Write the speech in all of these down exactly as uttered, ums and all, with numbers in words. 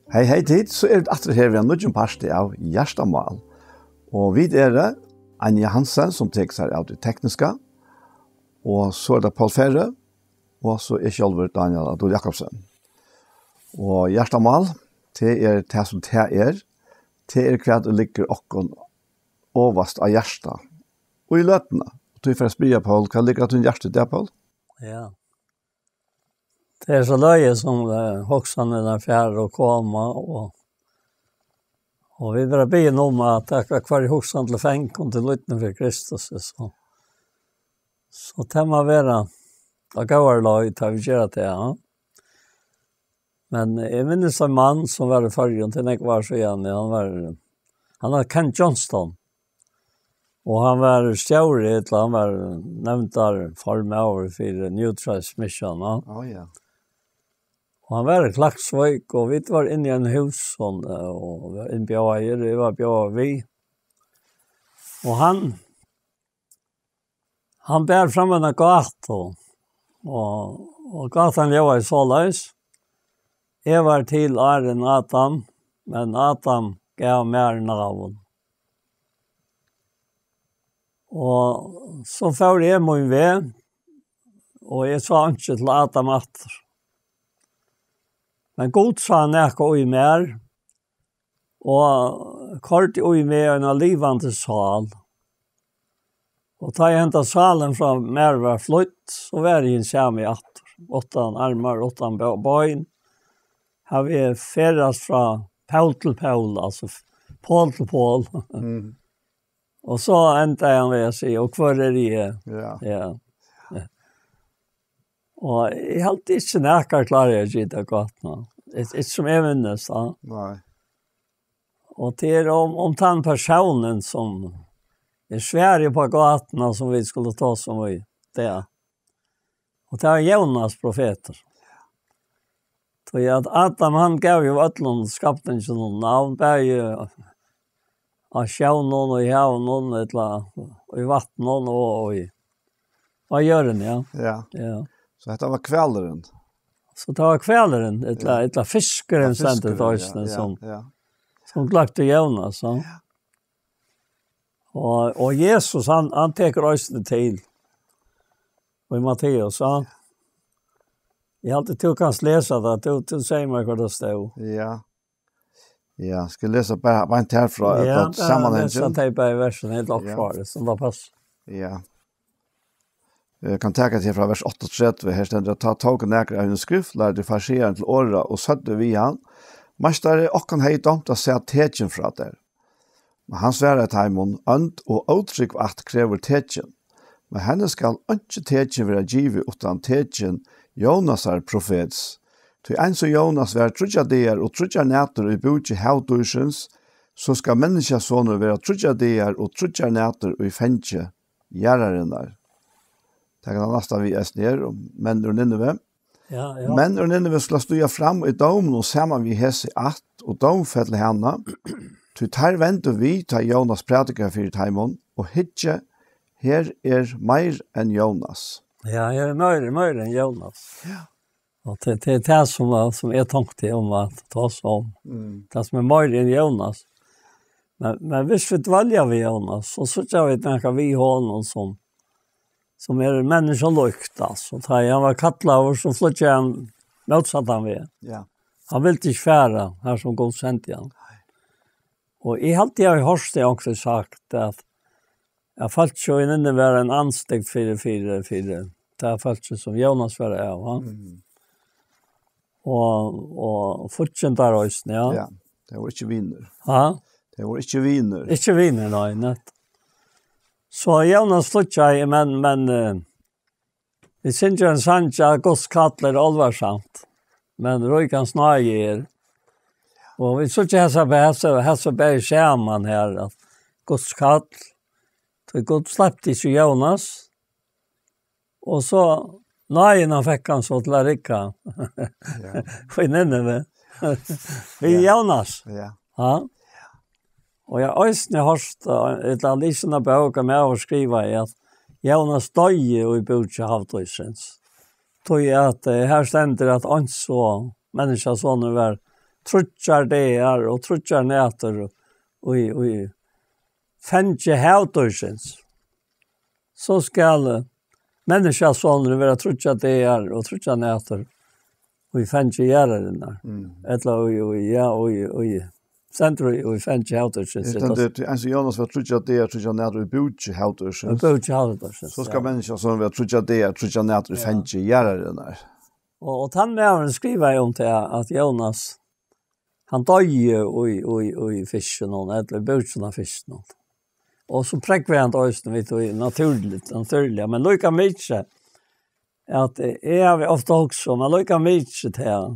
Hey, hey, tit, so er vit aftur her við ein nýggjum parti av Hjartamál. Og vit eru Anja Hansen, sum tekur sær av tí tekniska, og so er tað Poul Ferre, og so er sjálvur Daniel Adol Jakobsen. Og Hjartamál, tað er tað, sum tað er. Tað er, hvat ið liggur okkum ovast á hjarta. Og í løtuna, og tí fari eg at spyrja Poul, hvat liggur á tínum hjarta í dag, Poul? Ja. Tað er so løgið sum, eh, hugsanirnar fara og koma, og, og vit verða biðin um at taka hvørja hugsan til fang og til lýdni fyri Kristus, so. So tað má vera á góðari leið, tá vit gera tað, ja. Men eg minnist ein mann sum var í Føroyum til nógv ár síðan, ja, hann var, hann var Kent Johnston. Og hann var stjóri, ella hann var nevndarformaður fyri New Tribes Mission, ja. Á, ja. Og hann var í Klaksvík, og vit var inni í ein hús, og, og var innbjóðaðir, eg var bjóðaður við. Og hann, hann bar fram eina gátu, og, og gátan ljóðaði soleiðis: Eg var til áðrenn Adam, men Adam gav mær navn. Og so fór eg mín veg, og eg sá einki til Adam aftur. Men Gud sá nakað í mær, og koyrdi í meg eina livandi sál. Og tá ið henda sálin frá mær var flýdd, so var eg hin sami aftur. Uttan armar, uttan be-, bein. Havi eg ferðast frá pól til pól, altso f-, pól til pól. Mm. Og so endaði hann við at siga: "Og hvør eri eg?" Ja. Ja. Og eg haldi ikki nakar klárar at gita gott nú. Ikki, ikki sum eg minnist, ja. Nei. Og tað er um, um tann persónin sum er svarið upp á gátuna sum vit skulu tosa um í dag. Og tað er Jónas profetur. Tí at Adam, hann gav jo øllum skapninginum navn, bæði á sjónum og í havinum, ella í vatninum og, og í, á jørðini, ja. Ja. Ja. So hetta var hvalurin? So tað var hvalurin, ella, ja, ella fiskurin, ja, stendur fiskurin, tað eisini, ja, ja, sum, ja, sum gloymdi Jónas, so. Ja. Og, og Jesus, hann, hann tekur eisini til. Og í Matteus, ja. Eg haldi, tú kanst lesa tað, tú, tú segði mær hvar tað stóð. Ja. Ja, skal eg lesa bara beint herfrá, ja, ella bara samanhangin? Lesa tey bæði versini, ella okkurt, ja, sum tað passar. Ja. Eg kann taka tað frá vers áttaogtretivu, her stendur: "Tá tóku nakrir av hinum skriftlærdu farisearunum til orða og søgdu við hann: 'Meistari, okkum hevði dámt at sæð tekin frá tær.' Men hann svaraði teimum: 'Ónd og ótrúgv ætt krevur tekin, men henni skal einki tekin vera givið uttan tekin Jónasar profets. Tí eins og Jónas var tríggjar dagar og tríggjar nætur í búki havdýrsins, so skal Menniskjasonur vera tríggjar dagar og tríggjar nætur í fangi jarðarinnar.'" Tað kann næstan við eisini her, um menn úr Nineve. Ja, ja. "Menn úr Nineve skulu stíga fram í dóminum saman við hesi ætt og dómfella hana, tí teir vendu við, tá Jónas prædikaði fyri teimum, og hyggi, her er meir enn Jónas." Ja, her er meir, meir enn Jónas. Ja. Og tað, tað er tað sum, sum eg tonkti um at tosa um. Mm. Tað sum er meir enn Jónas. Men, men viss vit dvelja við Jónas, so síggja vit nakað við honum sum, sum er menniskjulíkt, altso. Tá hann var kallaður, so flýggjaði hann mótsattan veg. Ja. Hann vildi ikki fara har sum Gud sendi hann. Nei. Og eg haldi, eg havi hoyrt tað onkur sagt, at, at fólkið í Nineve var ein andstygd fyri, fyri, fyri tað fólkið sum Jónas var av, ha? Mhm. Og, og fíggindar eisini, ja. Ja, tey vóru ikki vinir. Ha? Tey vóru ikki vinir. Ikki vinir, nei, nett. So Jónas flýggjaði, men, men, eh, vit syngja ein sang, at Guds kall er álvarsamt, men ríkans náði er. Og vit síggja hesa, hesa, hesa bæði saman her, at Guds kall, tí Gud slepti ikki Jónas, og so náðin hann fekk hann so til at rigga. Ja. Í Nineve. Við, ja, Jónas. Ja. Ja. Og eg havi eisini hoyrt, eh, ella lisið eina bók, ein maður skrivaði, at Jónas doyði í búki havdýrsins. Tí at, eh, her stendur, at eins og Menniskjasonur var tríggjar dagar og tríggjar nætur og, og, og fengi havdýrsins, so skal, eh, Menniskjusonurin vera tríggjar dagar og tríggjar nætur í fangi jarðarinnar. Mm. Ella í, í, ja, í, í, stendur í, í fangi havdýrsins. Her stendur, tí eins og Jónas var tríggjar dagar, tríggjar nætur í búki havdýrsins. Í búki havdýrsins, so skal ja. Menniskjusonurin vera tríggjar dagar, tríggjar nætur í ja. Fangi jarðarinnar. Og, og tann maðurin skrivaði um tað, at Jónas, hann doyði í, í, í fiskinum, ella í búkinum á fiskinum. Og so prógvaði hann tað eisini við tí natúrligt, natúrliga. Men líka mikið, at eg havi ofta hugsað um, at líka mikið til,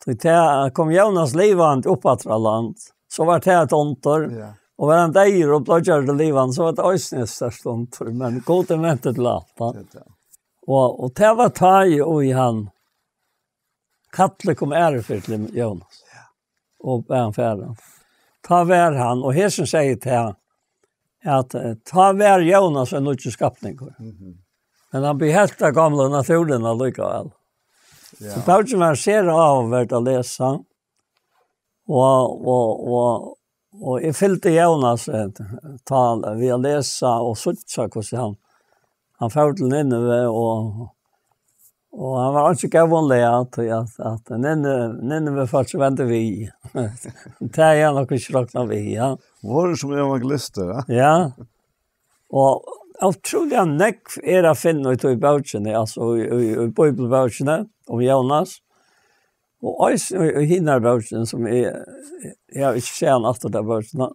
tí til kom Jónas livandi upp aftur á land, so var tað eitt undur, ja. Og var hann deyður og bleiv gjørdur livandi, so var tað eisini eitt stórt undur, men Gud er mentur til alt, va? Og, og tað var tá í, í hann, kallið kom aðru ferð til Jónas. Ja. Og bað hann fara. Tá var hann, og hesin segði til hann, at eh, tá var Jónas ein nýggjur skapningur. Mhm. Men hann bleiv helt av gamla natúrin allíkavæl. Ja. So bókin var sera áhugaverd at lesa. Og, og, og, og eg fylgdi Jónas eh, tá við at lesa og síggja hvussu hann, hann fór til Nineve og, og hann var ikki góðan lag til at, at Nineve, Nineve fólk vendu við. Tað er hann nokk ikki rokna við, ja. Vóru sum evangelistar, ja. Ja. Og ótrúliga nógv er at finna í tí bókini, altso í, í, í bíbliubókini um Jónas. Og eisini í, í hinar bókini, sum eg, eg havi ikki sæð hann aftur, ta bókina.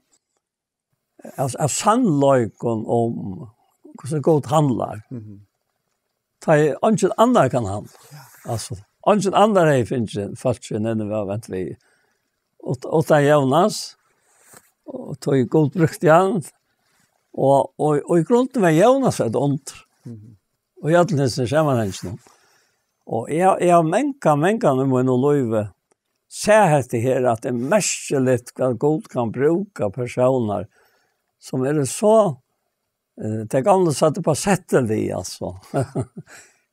Av, av sannleikum um hvussu Gud handlar. Mhm. Tá er eingin annar kann handla. Ja. Altso, eingin annar hevði fingið fólk í Nineve at venda við. Ut-, uttan Jónas, og tá Gud brúkti hann, og, og, og í grunden var Jónas eitt undur. Mhm. Og í øllum hesum samanhanginum. Og eg, eg havi mangan, mangan í mínum lívi sæð hetta her, at tað er merkiligt hvat Gud kann brúka persónar sum eru so, eh, tey gamlu søgdu, påsettelig, altso.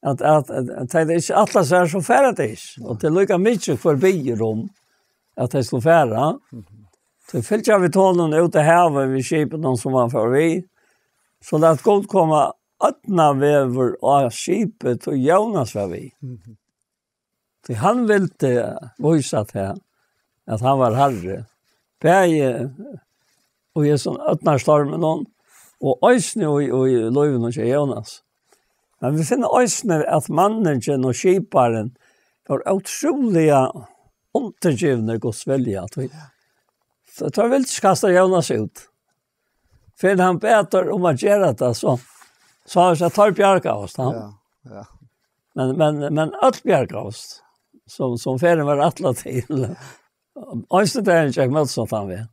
At, at, at tey ikki ætla sær, so fara tey ikki. Og tað er líka mikið hvør biður um, at tey skulu fara. Mhm. Tey fylgja við honum út á havið við skipinum sum hann fór við. So læt Gud koma ódnarveður á skipið, tí Jónas var við. Mhm. Tí hann vildi vísa tað, at hann var harri. Bæði í hesum ódnarstorminum og eisini í, í lívinum hjá Jónas. Men vit finna eisini, at manningin og skiparin vóru ótrúliga undirgivnir Guds vilja. Tí, so teir vildu ikki kasta Jónas út. Fyrr enn hann bað teir um at gera tað, so, so hann sá, teir bjargaðust, ha? Ja, ja. Men, men, men øll bjargaðust, sum, sum ferðin var ætlað til. Eisini tá hann gekk mótsatt veg.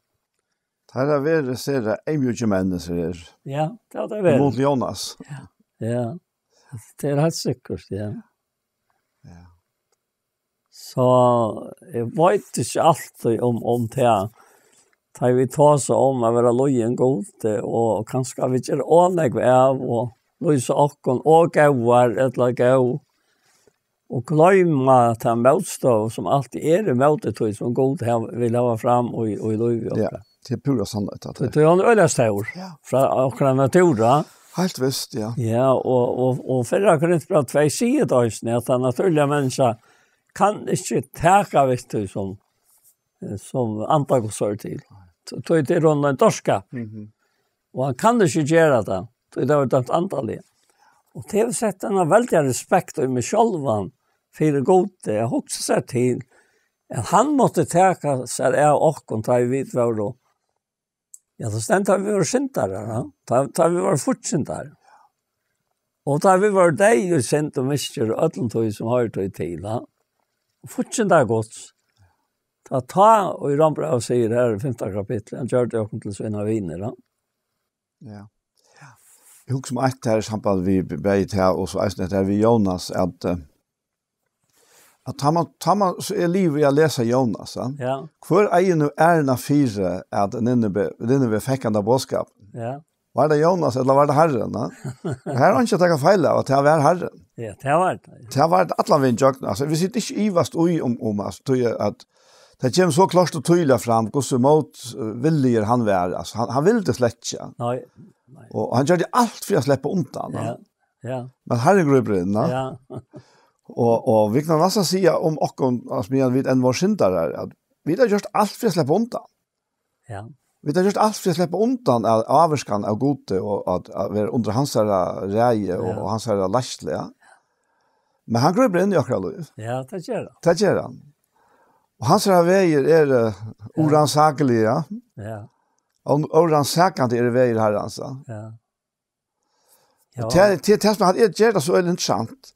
Teir hava verið sera eyðmjúkir menn, hesir her. Ja, tað hava teir verið. Móti Jónas. Ja. Ja. Tað er heilt sikkurt, ja. Ja. So eg veit ikki altíð um, um tað. Tá vit tosa um at vera lýðin Gudi, og kanska vit gera ov nógv av og lýsa okkum ov góðar ella góð, og gloyma ta mótstøðu, sum altíð er ímóti tí, sum Gud hav-, vil hava fram í, í lívi okkara. Ja, tað er púra sannheit, at tað er. Tí hann er øgiliga stór, ja, frá okkara natúra. Heilt vist, ja. Ja, og, og, og fyrra Korintbræv tvey sigur tað eisini, at tann natúrliga menniskja kann ikki taka við tí sum, eh, sum anda Guds orð til. Tí tað er honum ein dýrskapur. Mhm. Og hann kann ikki gera tað, tí tað er dømt andaliga. Og tað hevur sett eina veldiga respekt í meg sjálvan fyri Gudi, at hugsa sær til, at hann mátti taka sær av okkum, tá ið vit vóru, ja, tað stendur, tá vit vóru syndarar, ja. Tá, tá vit vóru fíggindarar. Og tá vit vóru deyð í synd og misgerð og øllum tí sum hoyrir tí til, ja. Fíggindar Guds. Tá, tá, og í Rómbrævi sigur her í fimta kapitli, hann gjørdi okkum til sínar vinir, ja. Ja. Ja. Eg hugsi um eitt her í samband við b-, bæði tað og so eisini hetta her við Jónas, at, eh, at tá man, tá man so er liðugur við at lesa Jónas, ja. Ja. Hvør eigur nú æruna fyri at Nineve, Nineve fekk handa boðskap? Ja. Var tað Jónas ella var tað Harrin, ja? Og her er einki at taka feil av, at tað var Harrin. Ja, tað var tað. Tað var tað allan vegin gjøgnum. Altso, vit sita ikki ivast í um, um, altso, tí at tað kemur so klárt og týðiliga fram, hvussu mótvilligur hann var. Altso, hann, hann vildi slett ikki. Nei, nei. Og hann gjørdi alt fyri at sleppa undan, ja. Ja, ja. Men Harrin grípur inn, ja. Ja. Og, og vit kunnu næstan siga um okkum, altso, meðan vit enn vóru syndarar, at vit hava gjørt alt fyri at sleppa undan. Ja. Vit hava gjørt alt fyri at sleppa undan av ávirkan av Gudi og at, at vera undir hansara ræði og, ja, og hansara leiðslu, ja. Men hann grípur inn í okkara lív. Ja, tað ger hann. Tað ger hann. Og hansara vegir eru, ja, órannsakaligir, ja. Ja. Og órannsakandi eru vegir Harrans, ja. Ja. Og ja, tað, tað, tað sum hann ger, tað er so interessant.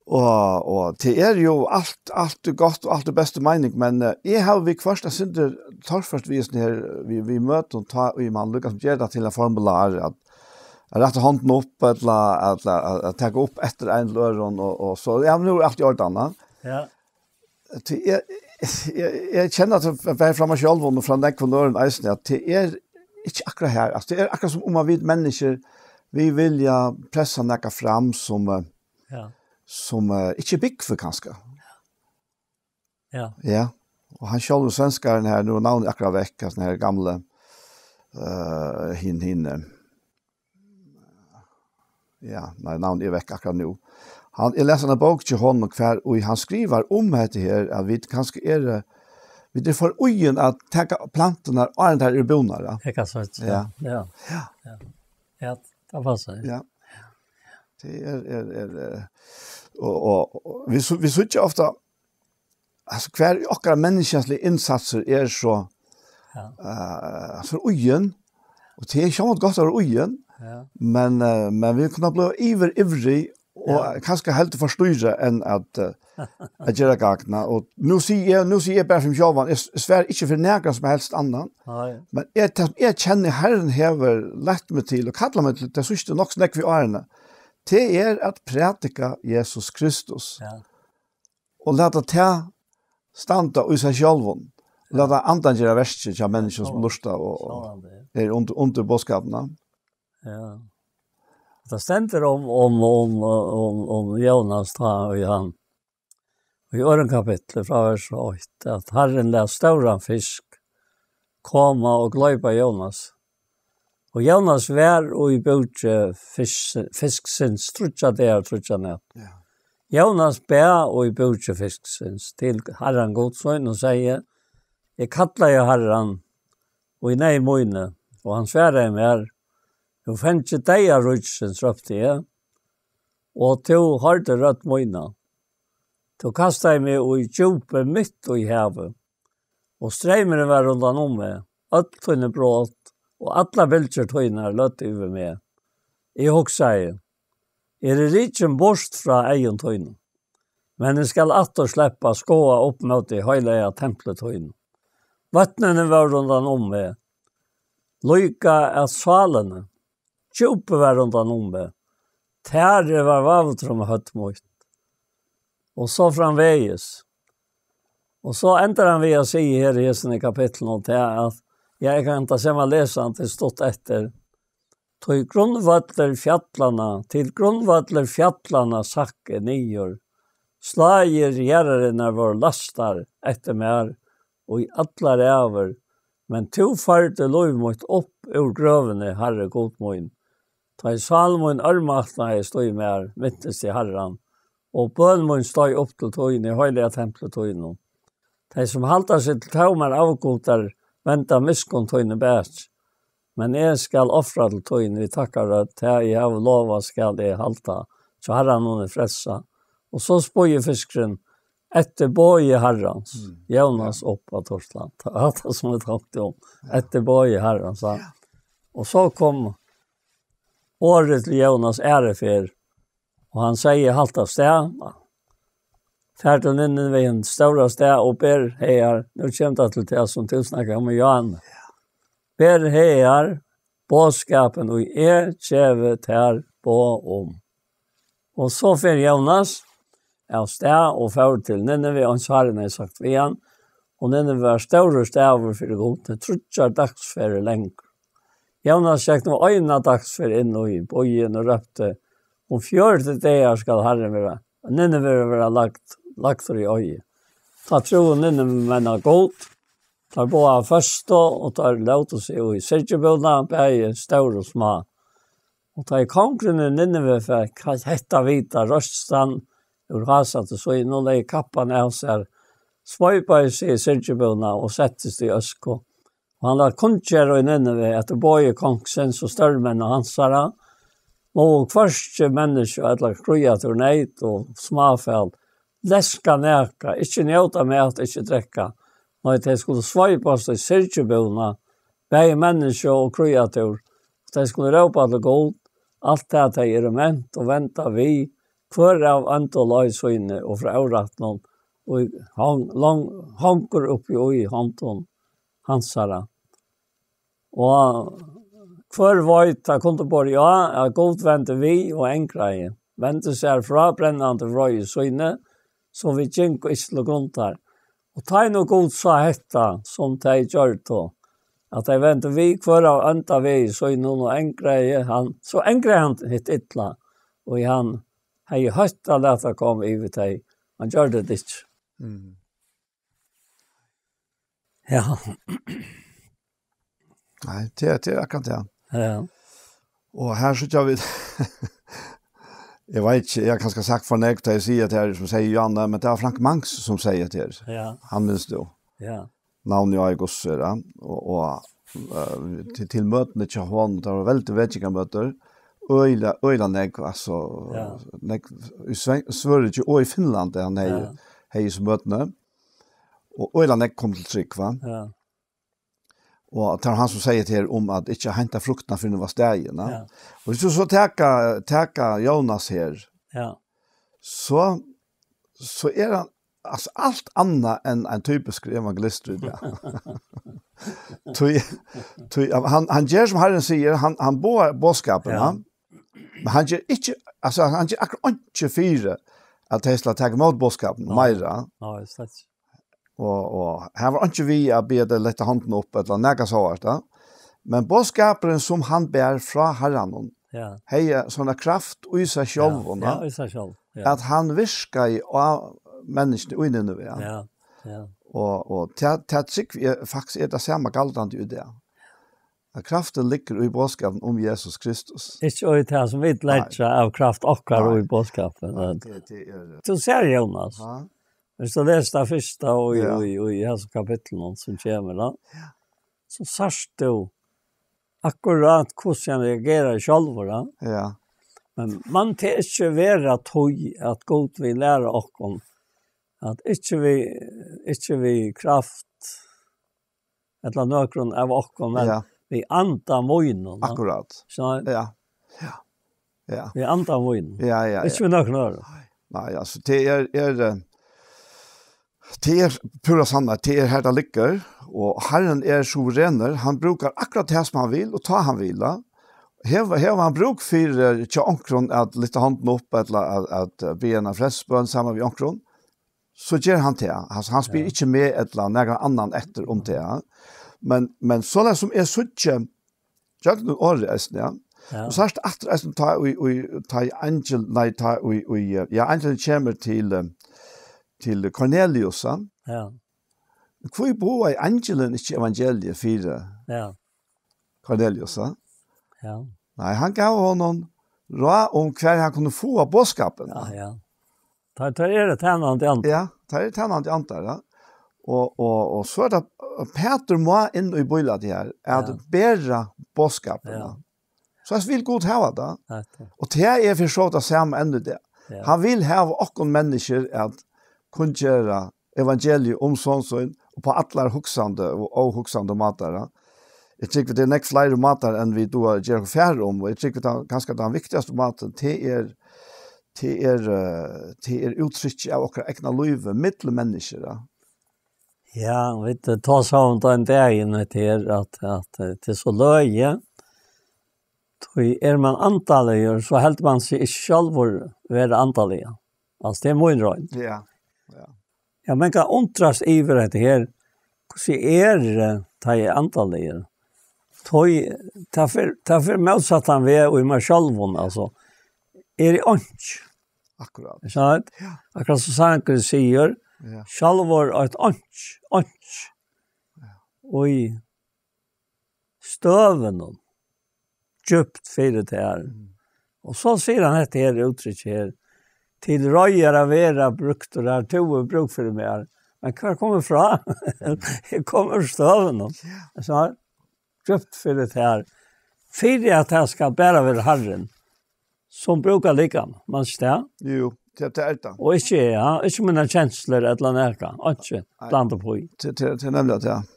Og, og tað er jo alt, alt er gott og alt er bestu meining, men, eh, eg havi viðhvørt eitt sindur torført við hesum her, við, við møtum, tá ið man líkasum ger tað til ein formular, at, at rætta hondina upp, ella, ella at, at taka upp eftir ein til øðrum, og, og so, ja, men nú er alt í ordan, ja. Ja. Tí eg, eg, eg kenni at tað er frá mær sjálvum og frá nógvum øðrum eisini, at tað er ikki akkurát her. Altso, tað er akkurát sum um at vit menniskjur, vit vilja pressa nakað fram sum, eh, ja, sum, eh, ikki er búgvið kanska. Ja. Ja. Og hann sjálvur svenskarin her, nú er navnið akkurát vekk, altso, hann her gamli, eh, hin, hin, eh, ja, nei, navnið er vekk akkurát nú. Hann, eg lesi eina bók hjá honum, hvar ið hann skrivar um hetta her, at vit kanska eru, vit eru for íðin at taka planturnar áðrenn tær eru búnar, ja. Eg kann siga, ja. Ja. Ja. Ja. Ja, tað passar. Ja. Tað er, er, er, eh, og, og, og vit, vit síggja ofta, altso, hvar okkara menniskjalige innsatsur er so, ja, eh, so íðin, og tað er sjálvandi gott at vera íðin, ja, men, eh, men vit kunnu blíva yvir, yvri og, ja, kanska heldur forstýra enn at, eh, at gera gagn. Og nú sigi eg, nú sigi eg bara fyri meg sjálvan, eg s-, svari ikki fyri nakran sum helst annan, nei, men eg, tað, eg kenni Harrin hevur leitt meg til og kallað meg til, tað síðstu nokk so nógvu árini, tað er at prædika Jesus Kristus. Ja. Og lata tað standa í sær sjálvum. Lata andan gera verkið hjá menniskjum sum lurta og, og, sjálvandi, eru undir, undir boðskapinum. Ja. Tað stendur um, um, um, um, um Jónas, tá ið hann, í øðrum kapitli, frá vers eitt, at Harrin læt stóran fisk koma og gloypa Jónas. Og Jónas var í búki fisk-, fisksins tríggjar dagar og tríggjar nætur. Ja. Jónas bað í búki fisksins til Harran Gud sín og segði: Eg kallaði Harran í neyð míni, og hann svaraði mær: Nú fangi deyða ríkisins, rópti eg, og tú hoyrdi rødd mína. Tú kastaði meg í djúpið mitt í havið, og streymurin var rundan um meg. Øll tíni brot og allar bylgjur tínar løddu yvir meg. Eg hugsaði: Eg eri rikin burt frá eygum tínum, men eg skal aftur sleppa at skoða upp móti heilaga templi tínum. Vøtnini vóru rundan um meg, líka at sálini. Djúpið var rundan um meg. Tari var vágvøllur um høvd mítt. Og so framvegis. Og so endar hann við at siga her í hesum kapitlinum, og tað er at, ja, eg kann tað sama lesa hann til stutt eftir. Tí grundvøllur fjallanna, til grundvøllur fjallanna sakk eg niður. Sláir jarðarinnar vóru læstar eftir mær í allar ævir, men tú førdi lív mítt upp úr grøvini, Harri Gud mín. Tá ið sál mín ørmagnaðist í mær, mintist eg Harran, og bøn mín steig upp til tín í heilaga templi tínum. Tey, sum halda seg til tómar avgudar, venda miskunn tíni bak. Men eg skal ofra til tín við takkarrødd, tað eg havi lovað, skal eg halda, hjá Harranum er frelsa. Og so spýði fiskurin eftir boði Harrans, mm, Jónas, ja, upp á Turkland. Tað var tað, sum vit tóku um. Ja. Eftir boði Harrans, ja. Ja. Og so kom orðið til Jónas aðru ferð, og hann segði: Halt av stað, far til Nineve, ein stóra stað, og ber hagar, nú kemur tað til tað, sum tú snakkar um, Johan. Ber hagar boðskapin, ið eg gevi tær boð um. Og so fer Jónas av stað og fór til Nineve, eins og Harrin hevði sagt við hann, og Nineve var stórur staður fyri Gud, tríggjar dagsferðir langur. Jónas gekk nú eina dagsferð inn í býin og rópti: Um fjøruti dagar skal Harrin vera, Nineve vera lagt, lagdur í oyði. Tá trúðu Ninevemenn á Gud, teir báðu føstu, og teir lótu seg í syrgjubúna, bæði stór og smá. Og tá ið kongurin í Nineve fekk hetta vita, reisti hann úr hásæti sínum, legði kappan av sær, sveipaði seg í syrgjubúna og settist í øsku. Og hann læt kunngera í Nineve eftir boði kongsins og stórmenna hansara: Mugu hvørki menniskju ella kríatúr, neyt og smáfæl, leska nakað, ikki njóta mat, ikki drekka. Nei, tey skulu sveipast í syrgjubúna, bæði menniskju og kríatúr. Tey skulu rópa til Gud, alt tað tey eru ment, og venda við, hvør av óndu leið síni og frá órættinum, og hong, long, hongur uppi í hondum hansara. Og hvør veit, tað kundi borið á, at Gud vendi við og angraði, vendi sær frá brennandi vreiði síni, so vit gingu ikki til grundar. Og tá ið nú Gud sá hetta, sum tey gjørdu, at tey vendu við hvør av ónda vegi sínum og angraði hann, so angraði hann hitt illa, og hann hevði høtt at lata koma yvir tey, hann gjørdi tað ikki. Mm. Ja. Nei, tað er, tað er akkurát tað. Ja. Og her síggja vit, eg veit ikki, eg havi kanska sagt for nógv, tá eg sigi at her, sum sigur Johanne, men tað var Frank Mangs, sum sigur at her. Ja. Hann minnist tú. Ja. Navnið á August, sigur hann. Og, og eh, til, til møtini hjá honum, tað var veldig vekkingarmøtur. Øgiliga, øgiliga nógv, altso, ja, nógv í Sve-, Svøríki og í Finnlandi, hann hevði, ja, hevði so møtini. Og øgiliga nógv kom til trúgv, va? Ja. Og tað var hann sum segði til her um at ikki heinta fruktina fyrr enn var staðin, va? Ja. Og viss tú so taka, taka Jónas her, ja, so, so er hann, altso, alt annað enn ein typiskur evangelistur í dag. Tí, tí, hann, hann ger sum Harrin sigur, hann, hann boðar boðskapin, ja, va? Men hann ger ikki, altso, hann ger akkurát einki fyri at tey skulu taka ímóti boðskapinum, nei, meira. Nei, slett. Og, og her var einki við at biðja tey lata hondina upp ella nakað sovorðið, va? Men boðskapurin sum hann bar frá Harranum, ja, hevði sovorðna kraft í sær sjálvum, ja, va? Ja, í sær sjálvum, ja. At hann virkaði á menniskjuni í Nineve, ja. Ja, ja. Og, og tað, tað trúgvi eg faktiskt er tað sama galdandi í dag. At kraftin liggur í boðskapinum um Jesus Kristus. Ikki í tað sum vit leggja av kraft okkara í boðskapin. Nei. Nei, tað, tað er, eh, tú sær, Jónas. Ja. Viss tú lesur tað fyrsta og í, ja, í, í hesum kapitlinum sum kemur, tá, ja, so sært tú akkurát hvussu hann reagerar sjálvur, tá. Ja. Men man tað ikki vera tí at Gud vil læra okkum, at ikki við, ikki við kraft ella nøkrum av okkum, men, ja, við anda mínum, tá. Akkurát. So, ja. Ja. Ja. Við anda mínum. Ja, ja, ja. Ikki við nøkrum øðrum. Nei, altso, tað er, er, eh, tað er púra sannheit, tað er her tað liggur, og Harrin er suverenur, hann brúkar akkurát tað sum hann vil, og tá hann vil, tá. Hevur, hevur hann brúk fyri, eh, hjá onkrum at lyfta hondina upp, ella at, at, eh, biðja eina frelsisbøn saman við onkrum, so ger hann tað. Altso, hann spyr, ja, ikki meg ella nakran annan eftir um tað. Men, men soleiðis sum eg síggi, gjøgnum orðið eisini, ja. Ja. Og so sært aftur eisini tá í, í, tá í eingil-, nei, tá í, í, ja, eingilin kemur til, eh, til Kornelius, ja. Ja. Hví boðaði eingilin ikki evangeliið fyri, ja, Kornelius, ja? Ja. Nei, hann gav honum ráð um hvar hann kundi fáa boðskapin. Ja, ja. Teir, teir eru tænandi andar. Ja, teir eru tænandi andar, ja. Og, og, og so er tað, Pætur má inn í bílætið her, at, ja, bera boðskapin, ja, ja. So vil Gud hava tað. Akkurát. Og tað er fyri so tað sama enn í dag. Ja. Hann vil hava okkum menniskjur at kunngera evangeliið um son sín, og á allar hugsandi og óhugsandi mátar, ja. Eg trúgvi, tað er nógv fleiri mátar enn vit duga at gera okkum far um, og eg trúgvi, tað, kanska tann viktigasti mátin, tað er, tað er, eh, tað er úttrykki av okkara egna lívi, millum menniskjur, ja. Ja, vit, eh, tosaðu um tað ein dagin, hetta her, at, at, eh, tað er so løgið, tí er man andaligur, so heldur man seg ikki sjálvur vera andaligan. Altso, tað er mín roynd. Ja, ja. Ja, man kann undrast yvir hetta her, hvussu er, eh, tá eg eri andaligur? Tí, tað fer, tað fer mótsattan veg í mær sjálvum, altso. Eri einki. Akkurát. Ikki sant? Ja. Akkurát sum sangurin sigur, Ja. Sjálvur eitt einki, einki í støvunum, djúpt fyri tær. Mm. Og so sigur hann hetta her úttrykk her: "Til reiðar at vera brúktur har tú hevur brúk fyri mær." Men hvar kom eg frá? Eg kom úr støvunum. Ja. So, djúpt fyri tær. Fyri at tað skal bara vera Harrin, sum brúkar likam, manst tað? Jú, tað, tað er tað. Og ikki eg, ja. Ikki mínar kenslur ella nakað. Einki Nei. Blanda upp í. Tað, tað, tað er nemliga tað.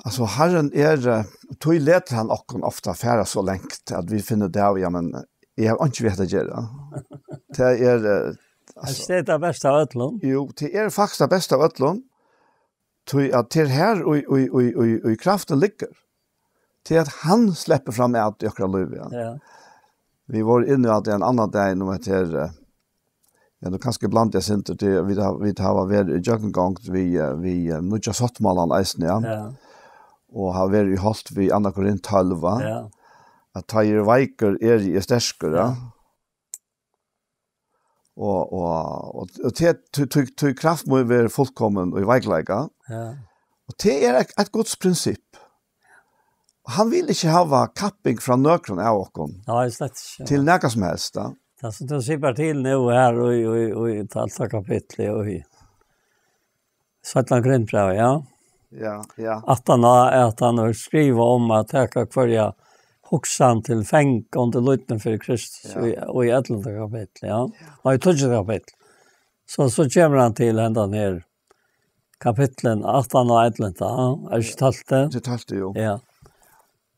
Altso, Harrin er, eh, tí letur hann okkum ofta fara so langt, at vit finna út av, ja, men eg havi einki við hetta at gera. Tað er, eh, Altso, altso, tað er tað besta av øllum. Jú, tað er faktiskt tað besta av øllum. Tí at tað er her, í, í, í, í, í kraftin liggur. Tað er at hann sleppur fram at í okkara lívi, ja. Ja. Vit vóru inni á tí ein annan dag, nú hetta her, eh, ja, nú kanska blandi eg sindur, tí vit hava, vit hava verið í gjøgnumgongd við, eh, við, eh, nýggja sáttmálan eisini, ja. Ja. Og hava verið í holt við annað Korint tólv, va? Ja. At tá eg eri veikur, eri eg sterkur, ja. Ja. Og, og, og, og tí, tí, tí, tí kraft mín verður fullkomin í veikleika. Ja. Og tað er eitt, eitt Guds prinsipp. Og hann vil ikki hava kapping frá nøkrum av okkum Nei, slett ikki. Til nakað sum helst, da. Tað sum tú sipar til nú her í, í, í tólvta kapitli og í seinna Korintbrævi, ja. Ja, ja. Aftan á at hann hevur skrivað um at taka hvørja hugsan til fang undir lýdni fyri Kristus Ja. í, í ellivta kapitli, ja. Nei, í tíggjunda kapitli. So, so kemur hann til hendan her kapitlin aftan á ellivta, ja. Er ikki tólvta? Tað er tólvta, jú. Ja.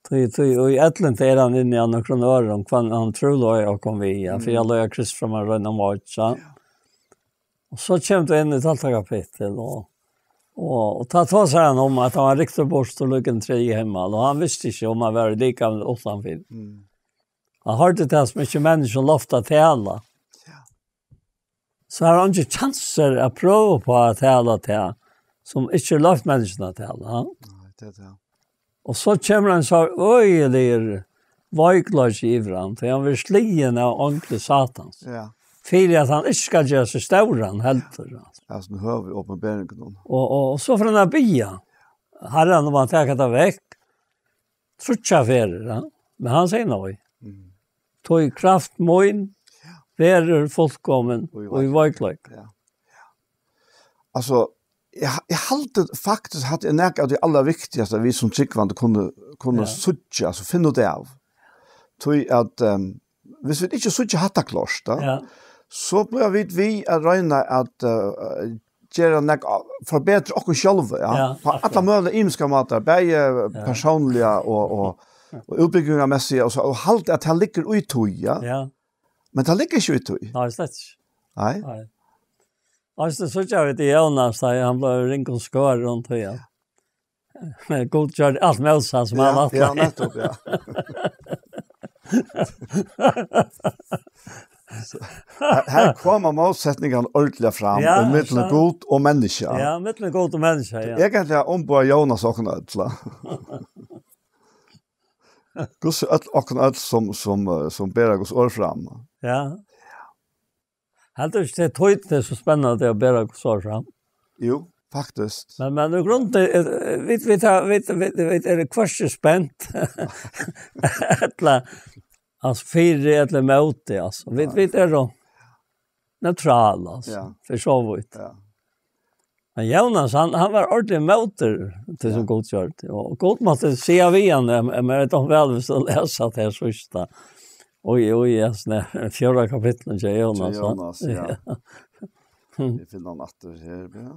Tí, tí, og í ellivta er hann inni á nøkrum øðrum, hvat hann trúloyar okkum við, ja, fyri at leiða Kristus fram at royna mót, ja. Ja. Og so kemur tú inn í tólvta kapittul, og, og, og tá tosar hann um, at hann var ryktur burtur líka ein triði himmal, og hann visti ikki, um hann var í likamini uttanfyri. Mm. Hann hoyrdi tað, sum ikki menniskjum loyvt at tala. Ja. So har er eingin kjansur at prøva upp á at tala tað, sum ikki er loyvt menniskjum at tala, ja. Nei, tað er tað. Og so kemur ein so øgiligur veikleiki yvir hann, tí hann verður sligin av eingli Satans. Ja. Fyri at hann ikki skal gera seg stóran heldur, altso. Ja, sum høvi opinberingunum. Og, og, og so fer hann at biðja Harran um at taka tað vekk. Tríggjar ferðir, ja. Men hann segði nei. Mm. Tí kraft mín Ja. verður fullkomin Og í í veikleika. Ja. Altso, eg, eg haldi faktiskt, at er nakað av tí allarviktigasta, vit sum trúgvandi kunnu, kunnu Ja. síggja, altso, finna út av. Tí at, ehm, viss vit ikki síggja hatta klárt, da, Ja. so blíva vit við at royna at, eh, gera nakað, forbetra okkum sjálv, ja. Ja, Á akkurát. allar møguligar ymiskar mátar, bæði Ja. persónliga og, og, og útbúgvingarmessigt, og so, og halda at tað liggur í tí, ja. Ja. Men tað liggur ikki í tí. Nei, slett ikki. Nei. Nei. Altso, so gjør vi det, Jónas, da, hann bleiv ringum skør rundt, ja. Men Gud gjørdi alt mótsatt, sum Ja, hann ætlaði. ja, nettopp, ja. So, her, her koma mótsetningarnar ordiliga fram, Ja, í millum sant. Gud og menniskja. Ja, millum Gud og menniskja, ja. Egentliga umboðar Jónas okkum øll, va? Hvussu øll, okkum øll sum, sum, eh, sum bera Guds orð fram. Ja. Heldur ikki, tað er tøy, tað er so spennandi at bera Guds orð fram. Jú, faktiskt. Men, men í grunden, eh, vit, vit, har, vit, vit, vit eru hvørki spent, ella, altso, fyri ella móti, altso. Vit, Nei. vit eru neutrala, altso, Ja. for so vidt. Ja. Men Jónas, hann, hann var ordiliga móti tí, sum Ja. Gud gjørdi. Og Gud mátti siga við hann, em, em, er tað væl, viss tú lesur tað her síðsta. Og í, og í, ja, sånn her, fjórða kapitlinum hjá Jónas, Hjá va? Jónas, ja. Ja. Vit finna hann aftur her, ja.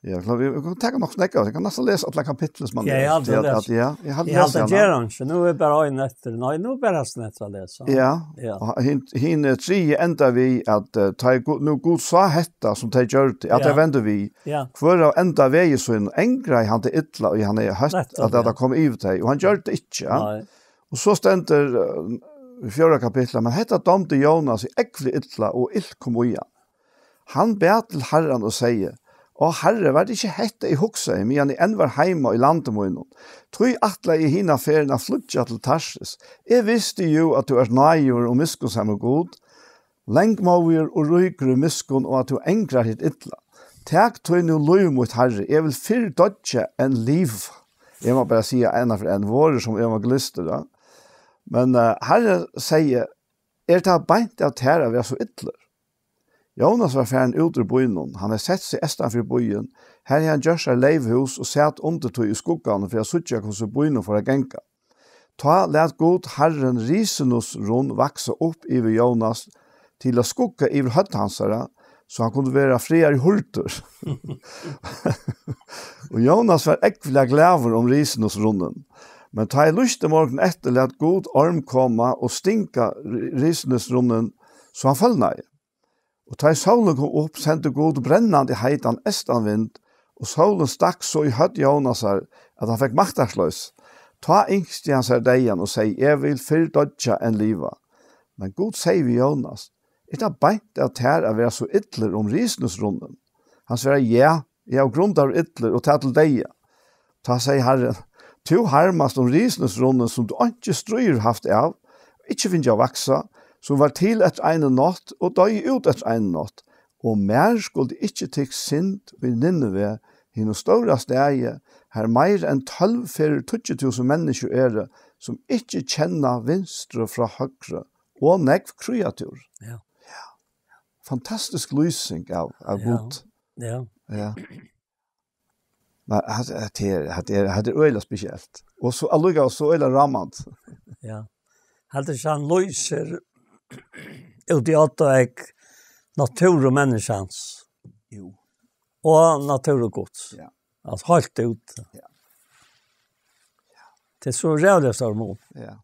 Ja, klart, vit, vit kunnu taka nokk snakka, eg kann næstan lesa allar kapitlar sum hann Ja, ja, lesur, allar at, at, lesur. ja, eg havi Ja, lesið tað hana. ger hann ikki. Nú er bara ein eftir. Nei, nú er bara ein eftir at lesa. Ja, Ja. og hin, hin, eh, triði endar við, at, eh, tá eg Gud, nú Gud sá hetta, sum tey gjørdu, at Ja. tey vendu við, Ja. hvør av enda vegi sínum, angraði hann tað illa, og hann hevði hørt, Nettopp, at ja. hetta kom yvir tey, og hann gjørdi tað ikki, ja. Nei. Og so stendur, eh, í fjórða kapitli, men hetta dámdi Jónas í ógvuliga illa, og ilt kom í hann. Hann bað til Harran og segði: Ó Harri, var tað ikki hetta, eg hugsaði, meðan eg enn var heima í landi mínum? Tí ætlaði eg hina ferðina at flýggja til Tarsis. Eg visti jú, at tú ert náðigur og miskunnsamur Gud, langmóðigur og ríkur í miskunn, og at tú angrar hitt illa. Tak tí nú lív mítt, Harri, eg vil fyrr doyggja enn liva. Eg má bara siga eina ferð enn, vorðið sum evangelistur, ja. Men uh, Harri segði, er tað beint av tær at vera so illur? Jónas var farin út úr býnum. Hann hevði sett seg eystan fyri býin. Har hevði hann gjørt sær leyvhús og sat undir tí í skugganum fyri at síggja, hvussu býnum fór at ganga. Tá læt Gud Harrin risinusrunn vaksa upp yvir Jónas til at skugga yvir høvd hansara, so hann kundi vera friðari hurdur. Og Jónas var ógvuliga glaður um risinusrunnin. Men tá ið lýsti morgun eftir, læt Gud orm koma og stinga ri- risinusrunnin, so hann følnaði. Og tá ið sólin kom upp, sendi Gud brennandi heitan eystanvind, og sólin stakk so í høvd Jónasar, at hann fekk maktarloys. Tá ynskti hann sær deyðan og segði, eg vil fyrr doyggja enn liva. Men Gud segði við Jónas, er tað beint av tær at vera so illur um risinusrunnin? Hann svaraði, ja, eg havi grundað illur og tað til deyða. Tá segði Harrin, tú harmast um risinusrunnin, sum tú einki stríð haft av, ikki fingið at vaksa, sum var til eftir eina nátt og doyði út eftir eina nátt. Og mær skuldi ikki tykt synd í Nineve, hinum stóra staði, har meir enn tólv ferðir tíggju túsund menniskjur eru, sum ikki kenna vinstru frá høgru, og nógv kríatúr. Ja. Fantastisk lýsing av, av Ja. Gud. Ja. Ja. Men hatta hatta er, hatta er, hatta er øgiliga spesielt. Og so allíkavæl so øgiliga rámandi. Ja. Heldur ikki hann lýsir út í átt og egg náttúru menniskjans Jú. Og náttúru Guds. Ja. At heilt út. Ja. Tað er so ræðuliga stór mun. Ja.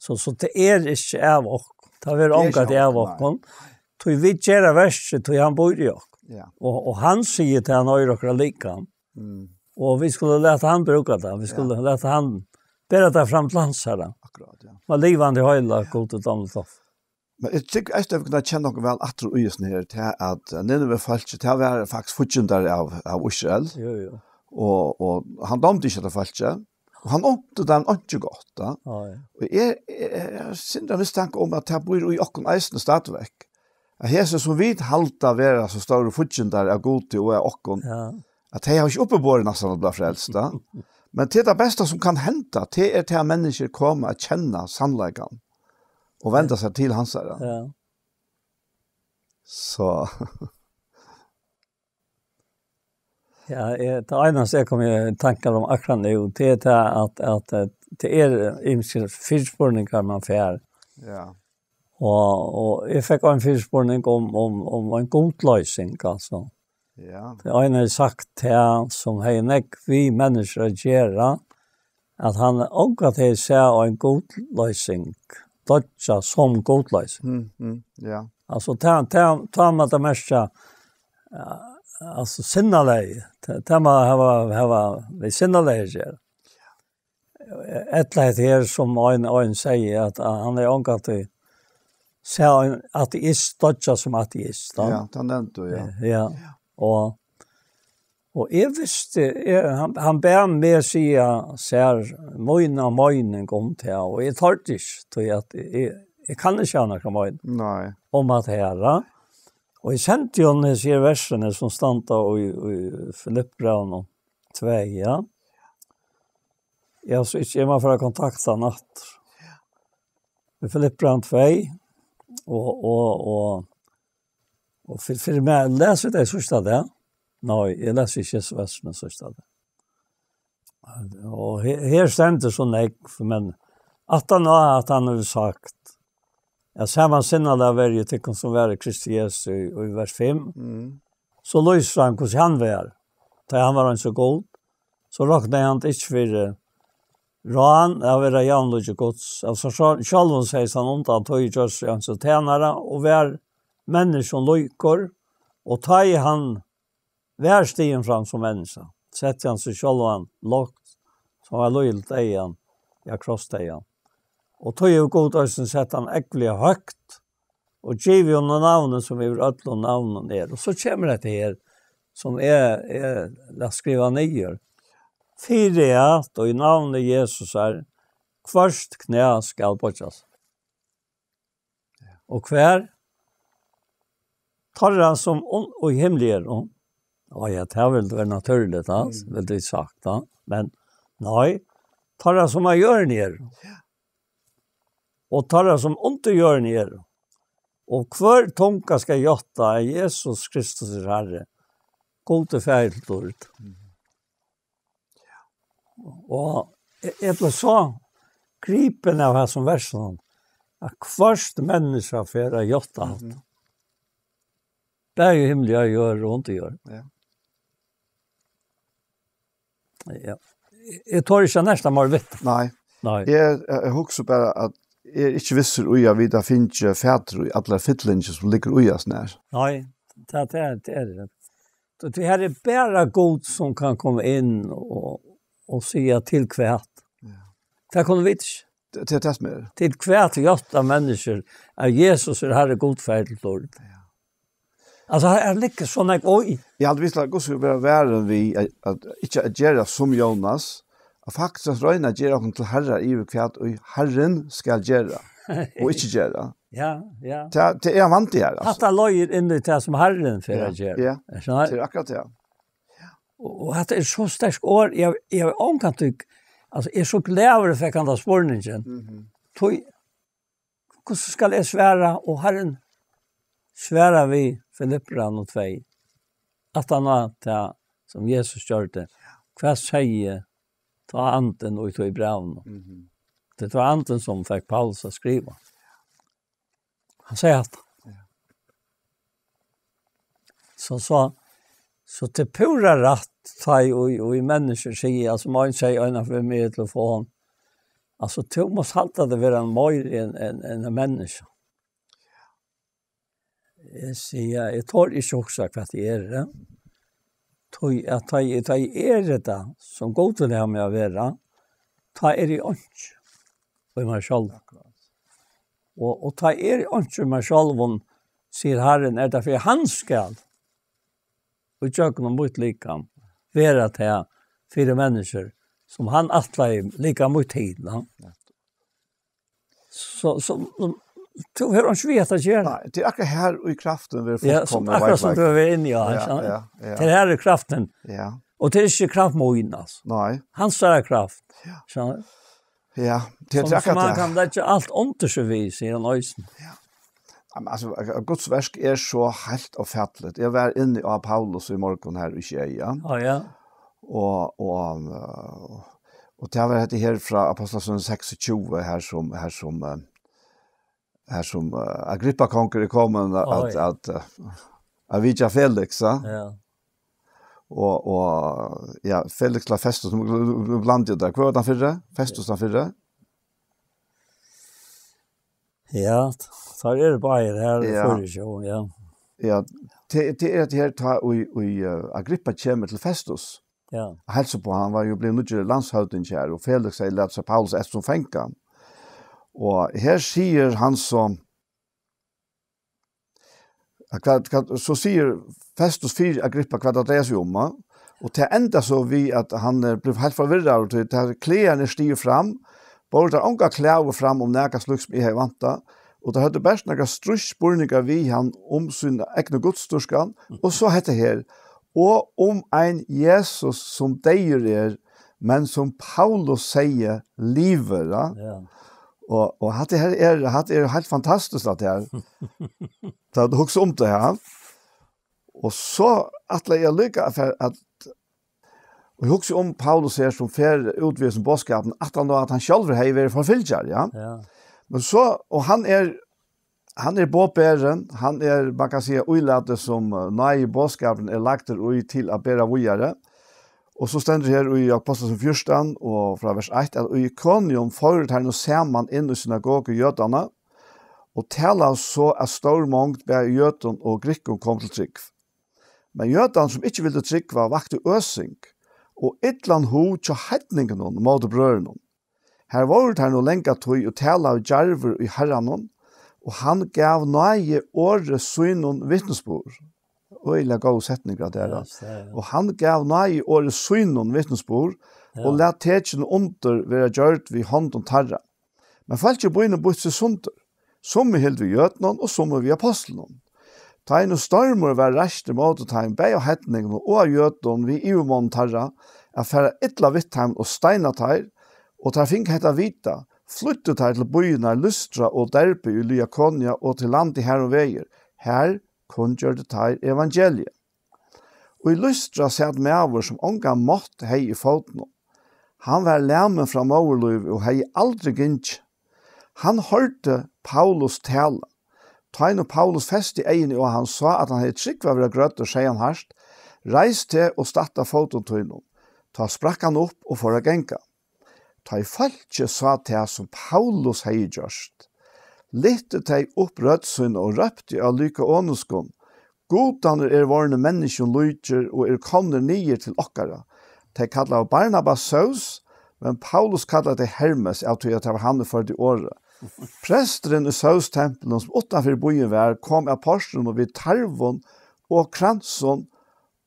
So, so tað er ikki av okkum. Tað verður Tað er ikki ongantíð av av okkum, nei. Okkum. Tí vit gera verkið, tí hann býr í okkum. Ja. Og, og hann sigur til hann, eigur okkara likam. Mm. Og vit skulu lata hann brúka tað. Vit skulu Ja. lata hann bera tað fram til hansara. Akkurát, ja. Var livandi heila, Gud og dámligt stoff. Men eg tykki, at vit kunnu kenna okkum væl aftur í hesum her, til at Nineve-fólkið, tað var faktiskt fíggindar av, av Ísrael. Jo, jo. Og, og hann dámdi ikki hetta fólkið. Og hann átti teimum einki gott, da. Ja, ja. Og eg, eg, eg har ein lítlan mistanka um, at tað býr í okkum eisini stadigvæk. At hesi, sum vit halda vera so stórir fíggindar av Gudi og av okkum, Ja. at tey hava ikki uppiborið næstan at blíva frelst, da. Men tað er tað besta, sum kann henda, tað er tað, at menniskjur koma at kenna sannleikan og venda seg til hansara. Ja. So. Ja, eg, tað einasta eg kom í tankar um akkurát nú, tað er tað at, at, eh, tað er ymsir fyrispurningar man fær. Ja. Og, og eg fekk ein fyrispurning um, um, um ein gudloysing, altso. Ja. Tað ein hevði sagt tað, sum hevði nógv við menniskjur at gera, at hann ongantíð sá ein gudloysing doyggja sum gudloysing. Mm, mm, ja. Altso, tað, tað, tað má tað merkja, ja, altso, sinnalagið. Tað, tað má hava, hava við sinnalagið at gera. Ella hetta her, sum ein, ein segði, at, at hann er ongantíð sá ein ateist doyggja sum ateist, ja. Ja, tað nevndi tú, ja. Eh, ja. Og, og eg visti, eg, hann, hann bað meg siga sær mína meining um tað, og eg tordi ikki, tí at eg, eg kann ikki hava nakra meining Nei. Um at hava. Og eg sendi honum hesi her versini, sum standa í, í Filippibrævinum tvey, ja. Ja, so ikki, eg má fara at kontakta hann aftur. Í Filippibrævinum tvey, og, og, og, og fyri, fyri meg, lesi eg tað síðsta dag? Nei, eg lesi ikki hesi versini síðsta dag. Og her, her stendur so nógv, men aftan á at hann hevur sagt, at sama sinnalag verði tykkum, sum var í Kristi Jesu, í, í vers fimm, Mm. so lýsir hann, hvussu hann var. Tá hann var eins og Gud, so roknaði hann tað ikki fyri rán at vera javnlíki Guds. Av sær sjálv-, sjálvum segði hann undan, tí gjørdi seg eins og tænara, og var menniskjum líkur, og tá ið hann var stigin fram sum menniskja, setti hann seg sjálvan lágt, sum var líðiligt deyðan, ja, krossdeyðan. Og tí hevur Gud eisini sett hann ógvuliga høgt, og givið honum navnið, sum yvir øllum navnum er. Og so kemur hetta her, sum eg, eg læt skriva niður. Fyri at í navni Jesusar hvørt knæ skal boyggjast. Og hvar? Teirra sum un-, í himli eru. Á ja, tað vildi verið natúrligt, ha, mm, vildi vit sagt, ha. Men nei, teirra sum á jørðini eru. Ja. Og teirra sum undir jørðini eru. Og hvør tunga skal játta, at Jesus Kristus er Harri, Gud er Faðir til dýrd. Mhm. Og eg, eg bleiv so gripin av hasum versinum, at hvørt menniskja fer at játta hatta. Mhm. Bæði í himli og á jørð og undir jørð. Ja. Ja. Eg tori ikki at nerta meir við tað. Nei. Nei. Eg, eg hugsi bara at eg eri ikki vissur í at vit hava fingið fatur í allar fyllingar sum liggur í hasum her. Nei, tað, tað er, tað er tað. So tað her er bara Gud sum kann koma inn og, og siga til hvat. Ja. Tað kunnu vit ikki. Tað, tað er tað sum er. Til hvat játta menniskjur at Jesus er Harri Gud Faðir til dýrd. Ja. Altso, her, her liggur so nógv í. Eg haldi, vit skulu gott vera varin við at, at ikki at gera sum Jónas, at faktiskt at royna at gera okkum til harrar yvir hvat ið Harrin skal gera og ikki gera. Ja, ja. Tað, tað er ein vandi her, altso. Hatta leiðir inn í tað sum Harrin fer at gera. Ja, ja. Er so her? Tað er akkurát tað. Og, og hatta er so sterk orð, eg, eg havi ongantíð, altso, eg eri so glaður, eg fekk handan spurningin. Mhm. Tí, hvussu skal eg svara? Og Harrin svarar við Filipparanum tvey. Aftan á tað, sum Jesus gjørdi. Hvat segði tá andin í tí brævinum? Mhm. Tað var andin, sum fekk Paulus at skriva. Hann segði hatta. Ja. So, so, so tað er púra rætt, tá ið, ið menniskjur siga, altso, sum ein segði eina ferð við meg í telefon, altso, tú mást halda teg vera meira enn, enn, enn ein menniskja. Eg sigi, eg tori ikki hugsa hvat eg eri. Tí at tá eg, tá eg eri tað, sum Gud vil hava meg at vera, tá eri eg einki í mær sjálvum. Akkurát. Og, og tá eg eri einki í mær sjálvum, sigur Harrin, er tað fyri hann skal, í gjøgnum mítt likam, vera tað fyri menniskjur, sum hann ætlaði líka mítt til, ja. Nettupp. So, so, tú hevur einki við hetta at gera. Nei, tað er akkurát her, í kraftin verður, ja, sum, fullkomna akkurát sum veikleiki. Tú hevur verið inni á, ja, skjønner du? Ja, ja. Tað her er kraftin. Ja. Og tað er ikki kraft mín, altso. Nei. Hansara kraft. Ja. Skjønner du? Ja, tað er, sum, tað er akkurát sum hann tað. Kann leggja alt undir seg við, sigur hann eisini. Ja. Ja, men altso, Guds verk er so heilt ófatiligt. Eg var inni á Paulus í morgun her í sjey, ja. Á, ja. Og, og, øh, og tað var hetta her frá Apostlasøguni seksogtjúgu, her sum, her sum, øh, her sum, øh, Agrippa kongur er komin at, á, ja, at, øh, at vitja Felix, ja. Ja. Og, og, ja, Felix ella Festus, nú, nú, nú blandi eg tað. Hvør var tann fyrri? Festus tann fyrri? Ja, teir eru báðir her í, ja, Føroyum, ja. Ja, tað, tað er tað her, tá ið, ið, øh, Agrippa kemur til Festus. Ja. Heilsa uppá, hann var jú blivin nýggjur landshøvdingi her, og Felix hevði latið sær Paulus eftir sum fanga. Og her sigur hann so, at hvat, hvat, so sigur Festus fyri Agrippa, hvat tað dreiar seg um, ja. Og tað endar so við, at hann er blivin heilt forvirraður, tí tá klagan er stigin fram, bóru teir onga klagu fram um nakað slíkt, sum eg hevði væntað, og teir høvdu bert nakrar stríðsspurningar við hann um sína egnu gudsdýrkan, og so hetta her, og um ein Jesus, sum deyður er, men sum Paulus segði, livir, ja. Ja. Og, og hatta her er, hatta er heilt fantastiskt, at tað er. Tá tú hugsar um tað, ja. Og so ætli eg líka at fer-, at, og eg hugsi um Paulus her, sum fer út við hesum boðskapinum, at hann, at hann sjálvur hevði verið forfylgjari, ja. Ja. Men so, og hann er, hann er boðberin, hann er, man kann siga, ílatið sum, eh, náði boðskapurin er lagdur í til at bera víðari. Og so stendur her í Apostlasøguni fjúrtan og frá vers eitt, at í Ikonium fóru teir nú saman inn í synagogu Jødanna, og talaðu so, at stór mongd, bæði Jødum og Grikkum, kom til trúgv. Men Jødarnir, sum ikki vildu trúgva, vaktu øsing og illan hug hjá heidningunum móti brøðrunum. Her vóru teir nú langa tíð og talaðu djarvir í Harranum, og hann gav náði orði sínum vitnisburð. Øgiliga góður setningur at tað er. Ja, so, ja. Og hann gav náði orði sínum vitnisburð, ja, og læt tekin undir vera gjørd við hondum teirra. Men fólkið í býnum býtti seg sundur. Summi hildu við jødunum og summi við ápostlunum. Tá ið nú stormur var reistur móti teimum, bæði av heidningum og av jødum, við yvirmonnum teirra, at fara illa við teimum og steina teir, og teir fingu hetta at vita, flýddu teir til býirnar Lystra og Derbe í Likaonia og til landið har um vegir. Har kunngjørdu teir evangeliið. Og í Lystra sat maður, sum ongan mátt hevði í fótunum. Hann var lamin frá móðurlívi og hevði aldri gingið. Hann hoyrdi Paulus tala. Tá ið nú Paulus festi eyguni á hann, sá, at hann hevði trúgv at vera grøddur, segði hann hart: Reis teg og statt á fótum tínum. Tá sprakk hann upp og fór at ganga. Tá ið fólkið sá tað, sum Paulus hevði gjørt, lyftu tey upp rødd sína og róptu á lýkaoniskum: Gudarnir eru vorðnir menniskjum líkir og eru komnir niður til okkara. Tey kallaðu Barnabas Zeus, men Paulus kallaði tey Hermes, av tí at tað var hann, ið førdi orðið. Presturin í Zeus-templinum, sum uttanfyri býin var, kom at portrinum við tarvum og kransum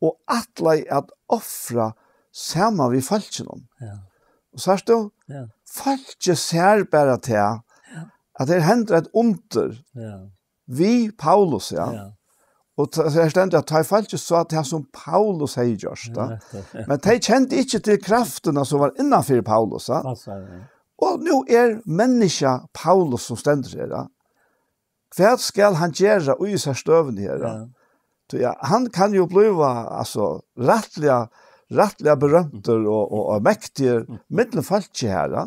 og ætlaði at ofra saman við fólkinum. Ja. Og sært tú, ja, fólkið sær bara tað, ja, at her hendir eitt undur, ja, við Paulus, ja. Ja. Og ta-, her stendur at tá ið fólkið sá tað, sum Paulus hevði gjørt, ja, da. Nettopp, ja. Men tey kendu ikki til kraftina, sum var innanfyri Paulus, ja. Passar, ja. Og nú er menniskja Paulus, sum stendur her, ja. Hvat skal hann gera í hesari støðuni her, ja? Ja. Tí, ja, hann kann jo blíva, altso, rættiliga, rættiliga berømtur og, og, og mektigur millum fólkið her, ja.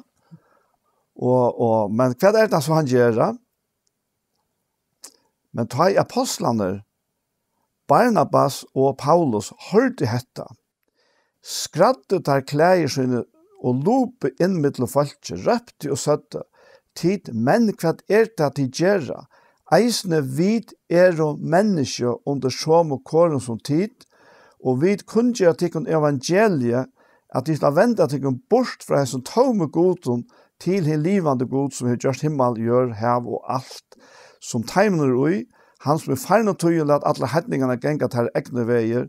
Og, og, men hvat er tað so, hann ger, ja? Men tá ið apostlarnir, Barnabas og Paulus, hoyrdu hetta, skræddu teir klæðir síni og lupu inn millum fólkið, róptu og søgdu: Tit menn, hvat er tað, tit gera? Eisini vit eru menniskju undir somu korum sum tit, og vit kunngera tykkum evangeliið, at tit skulu venda tykkum burt frá hesum tómu gudum til hin livandi Gud, sum hevur gjørt himmal, jørð, hav og alt, sum teimum er í, hann, sum í farnu tíðum læt allar heidningarnar ganga teirra egnu vegir,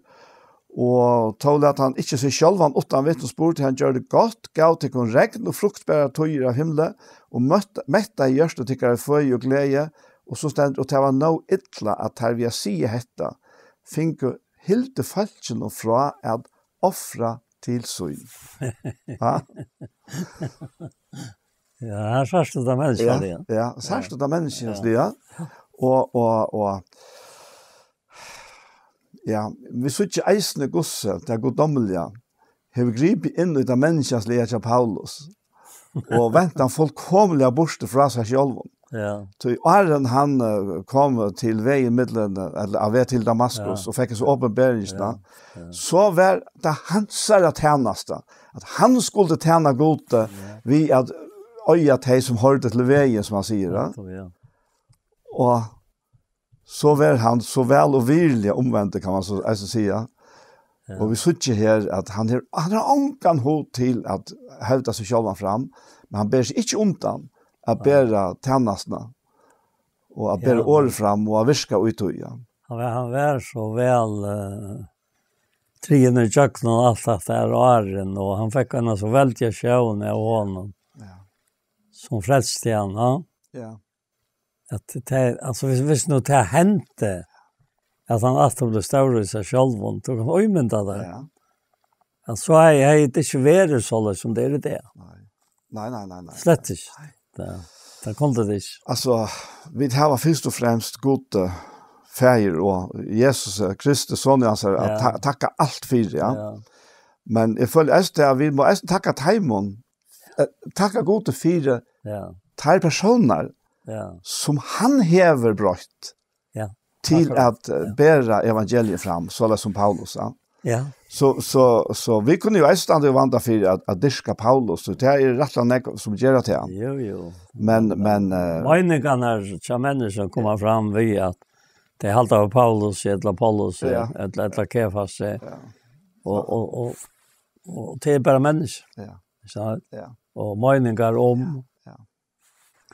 og tó læt hann ikki seg sjálvan uttan vitni, spurdi hann, gjørdi gott, gav tykkum regn og fruktbarar tíðir av himli, og møtt-, mettaði hjørtu tykkara í føði og gleði, og so stendur, og tað var nóg illa, at teir við at siga hetta, fingu, hildu fólkinum frá at ofra til sín. Ja? Ja, her sært tú tað menniskjaliga. Ja, ja, sært tú tað menniskjaliga. Ja. Og, og, og, ja, vit síggja eisini, hvussu tað guddómliga hevur gripið inn í tað menniskjaliga hjá Paulus og vent hann fullkomiliga burtur frá sær sjálvum. Ja. Tí áðrenn hann, eh, kom til vegin millum, ella á veg til Damaskus, ja, og fekk hesa opinberingina, ja, ja, so var tað hansara tænasta, at hann skuldi tæna Gudi, ja, við at eiga tey, sum hoyrdu til vegin, sum hann sigur, ja. Nettopp, ja. Og so var hann so væl og virðiliga umvendur, kann man so eisini siga. Ja. Og vit síggja her, at hann hevur, hann hevur ongan hug til at hevda seg sjálvan fram, men hann ber seg ikki undan at, nei, bera tænastuna og at bera, ja, orðið fram og at virka í tí, ja. Hann var, hann var so væl, eh, triðin í gjøgnum alt hatta her áðrenn, og hann fekk eina so veldiga sjón av honum, ja, sum frelsti hann, ja. Ja. At tað, altso, viss, viss nú tað hendi, at hann aftur bleiv stórur í sær sjálvum, tú kanst ímynda tær. Ja. At so hevði, hevði tað ikki verið soleiðis, sum tað er í dag. Nei. Nei, nei, nei, nei. Slett ikki. Nei. Tað, tað kundi tað ikki. Altso, vit hava fyrst og fremst Gud, eh, Faðir og Jesus, eh, Kristus, Sonur hansara, at, ja, ta-, takka alt fyri, ja. Ja. Men eg føli eisini, at vit mugu eisini takka teimum, eh, takka Gudi fyri, ja, teir persónar, ja, sum hann hevur broytt, ja, til, akkurát, at, eh, ja, bera evangeliið fram, soleiðis sum Paulus, ja. Ja. So, so, so vit kunnu jo eisini standa og vanda fyri at, at dyrka Paulus, og tað eru rættiliga nógv sum gera tað. Jú, jú. Men, men, eh, meiningarnar hjá menniskjum koma fram við at tey halda við Paulus ella Paulus, ja, ella, ella Kefas, ja, og, og, og, og tað er bara menniskju. Ja. Ikki sant? Ja. Og meiningar um. Ja.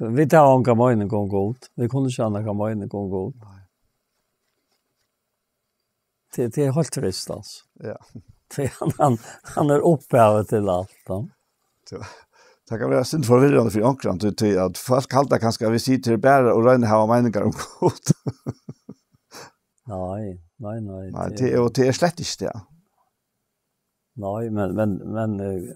Vit hava onga meining um Gud. Vit kunnu ikki hava nakra meining um Gud. Nei. Tað, tað er heilt vist, altso. Ja. Tí hann, hann, hann er upphavið til alt, ja. Tað, tað kann vera sindur forvirrandi fyri onkran, tí, tí at fólk halda kanska, at vit sita her bara og royna at hava meiningar um Gud. Nei, nei, nei. Nei, tað er, og tað er slett ikki tað. Nei, men, men, men eh,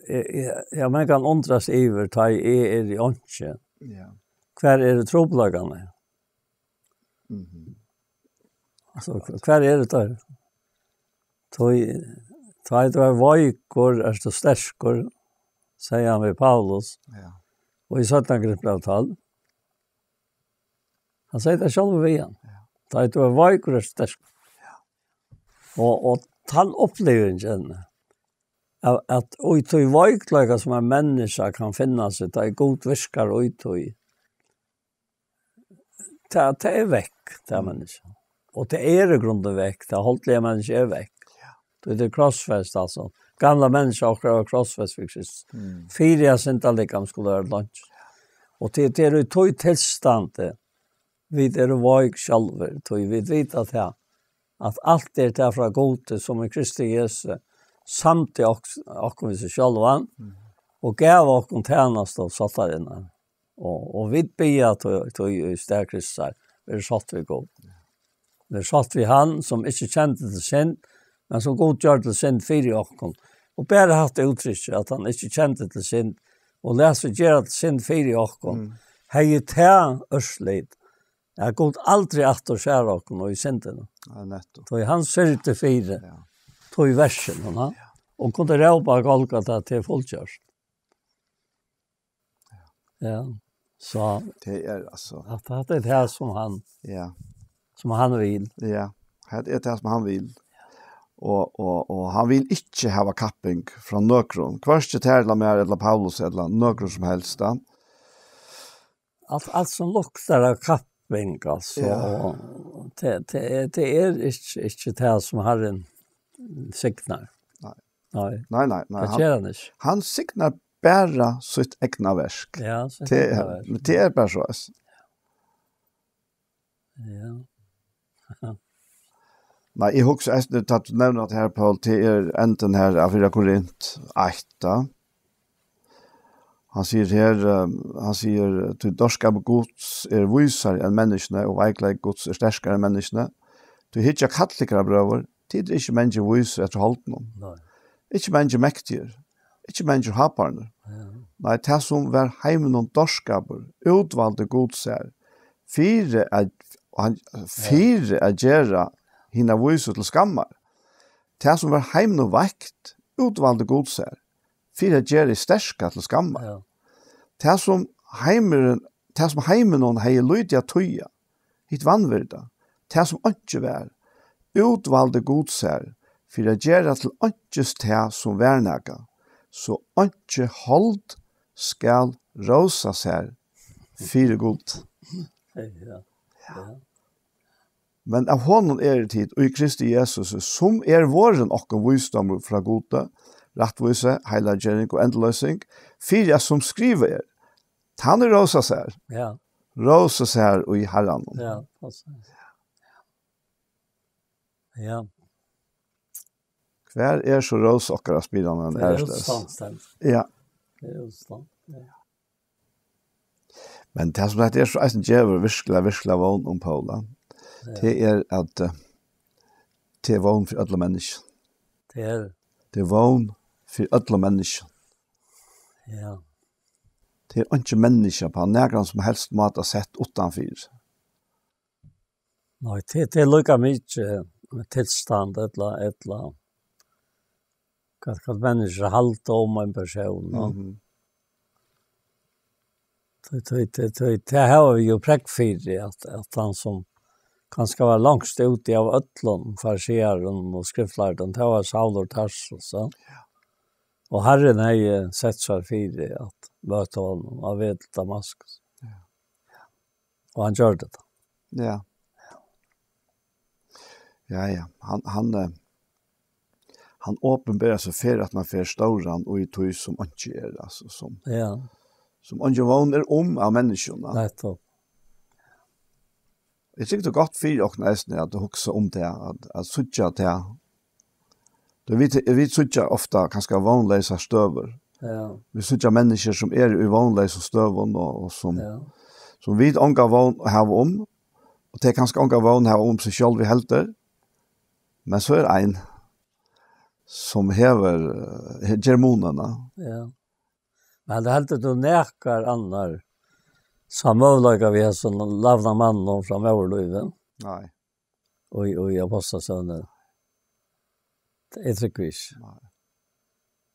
eg, eg, ja, man kann undrast yvir, tá eg er í onki. Ja. Hvar eru trupulleikarnir? Mhm. Altso, hvar eru teir? Tá, tá ið tú ert veikur, ert tú sterkur, segði hann við Paulus. Ja. Og í seinna Korintbræv tólv. Hann segði tað sjálvur við hann. Ja. Tá ið tú ert veikur, ert tú sterkur. Ja. Og, og tann upplivingin, at, at í tí veikleika sum ein menniskja kann finna seg, tá ið Gud virkar í tí, tað, tað er vekk, tað er menniskja. Og tað er í grunden vekk, tað holdliga menniskja er vekk. Ja. Tí tað er krossfest, altso. Gamla menniskja okkara var krossfest við Kristus. Mm. Fyri at syndalikamið skuldi vera langt. Og tað, tað er í tí tilstandi, vit eru veik sjálvir, tí vit vita tað, at alt er tað frá Gudi, sum í Kristi Jesu samdi ok-, okkum við seg sjálvan, mm, og gav okkum tænastu sáttarinnar. Og, og vit biðja tí, tí í stað Kristusar, verið sátt við Gud. Verið sátt við hann, sum ikki kendi til synd, men sum Gud gjørdi til synd fyri okkum. Og bara hatt úttrykki, at hann ikki kendi til synd, og læt seg gera til synd fyri okkum. Mm. Hevði tað úrslit, at Gud aldri aftur sær okkum í syndini. Ja, nettupp. Tí hann syrgdi fyri, ja, tí versinum, ha? Ja. Og kundi rópa á Golgata til fullgjørt. Ja. So tað er, altso, at, at tað er tað sum hann, ja, sum hann vil. Ja, tað er tað sum hann vil. Og, og, og hann vil ikki hava kapping frá nøkrum. Hvørki tær ella mær ella Paulus ella nøkrum sum helst, da. Alt, alt sum luktar av kapping, altso, ja, og tað, tað er, tað er ikki, ikki tað sum Harrin signar. Nei. Nei. Nei, nei, nei, tað ger hann ikki. Hann signar bara sítt egna verk. Ja, sítt egna verk. Tað, men tað er bara so, altso. Ja. Nei, eg hugsi eisini, tá tú nevnir tað her, Poul, tað er endin her av fyrra Korint eitt, da. Hann sigur her, eh, hann sigur, "Tí dórskapur Guds er vísari enn menniskjunnar, og veikleiki Guds er sterkari enn menniskjunnar. Tí hyggja, kalla tykkara, brøður, tit eru ikki mangir vísir eftir holdinum." Nei. Ikki mangir mektigir, ikki mangir háborinir. Ja. Nei, tað sum var heiminum dórskapur, útvaldi Gud sær, fyri at, hann, fyri at gera hina vísu til skammar. Tað sum var heiminum veikt, útvaldi Gud sær, fyri at gera tað sterka til skammar. Ja. Tað sum heimurin, tað sum heiminum hevði lítið at týða, hitt vanvirda, tað sum einki var, útvaldi Gud sær, fyri at gera til einkis tað sum var nakað, so einki hold skal rósa sær fyri Gud. Ja. Ja. Men av honum eru tit í Kristi Jesus, sum er vorðin okkum vísdómur frá Gudi, rættvísi, heilaggjøring og endurloysing, fyri at sum skrivað er, tann ið rósar sær, ja, rósi sær í Harranum. Ja, passar. Ja. Hvar er so rós okkara, spyr hann. Tað er aðrastaðni. Jú sant, Sten. Ja. Tað er jú sant, ja. Men tað sum hetta er, so eisini gevur virkuliga, virkuliga vón um Poul, ja, tað er at, eh, tað er vón fyri øllum menniskjum. Tað er. Tað er vón fyri øllum menniskjum. Ja. Tað er einki menniskja á nakran sum helst máta sett uttanfyri. Nei, tað, tað er líka mikið tilstand, ella, ella hvat, hvat menniskjur halda um ein persón, no? Mhm. Tað, tað, tað, tað, tað hava vit jú prógv fyri, at, at hann sum kanska var longst úti av øllum farisearum og skriftlærdum, tað var Saulur Tarsus, ja. Og Harrin hevði sett seg fyri at møta honum á veg til Damaskus. Ja. Og hann gjørdi tað. Ja. Ja, ja. Hann, hann, eh, hann opinberar seg fyri at man fer stóran og í tí sum einki er, altso, sum, ja, sum eingin vón er um av menniskjum, ja. Nettupp. Eg tykki, tað er gott fyri okkum eisini at hugsa um tað, at, at síggja tað. Tú, vit, vit síggja ofta kanska vónleysar støður. Ja. Vit síggja menniskjur sum eru í vónleysum støðum og, og sum, ja, sum vit onga vón hava um, Og tey kanska onga vón hava um seg sjálv heldur, men so er ein, sum hevur, eh, ger munina. Ja. Men heldur tú nakar annar sá møguleika við hesum lamna manninum frá móðurlívi? Nei. Og í, og í Ápostlasøguni? Eg trúgvi ikki. Nei.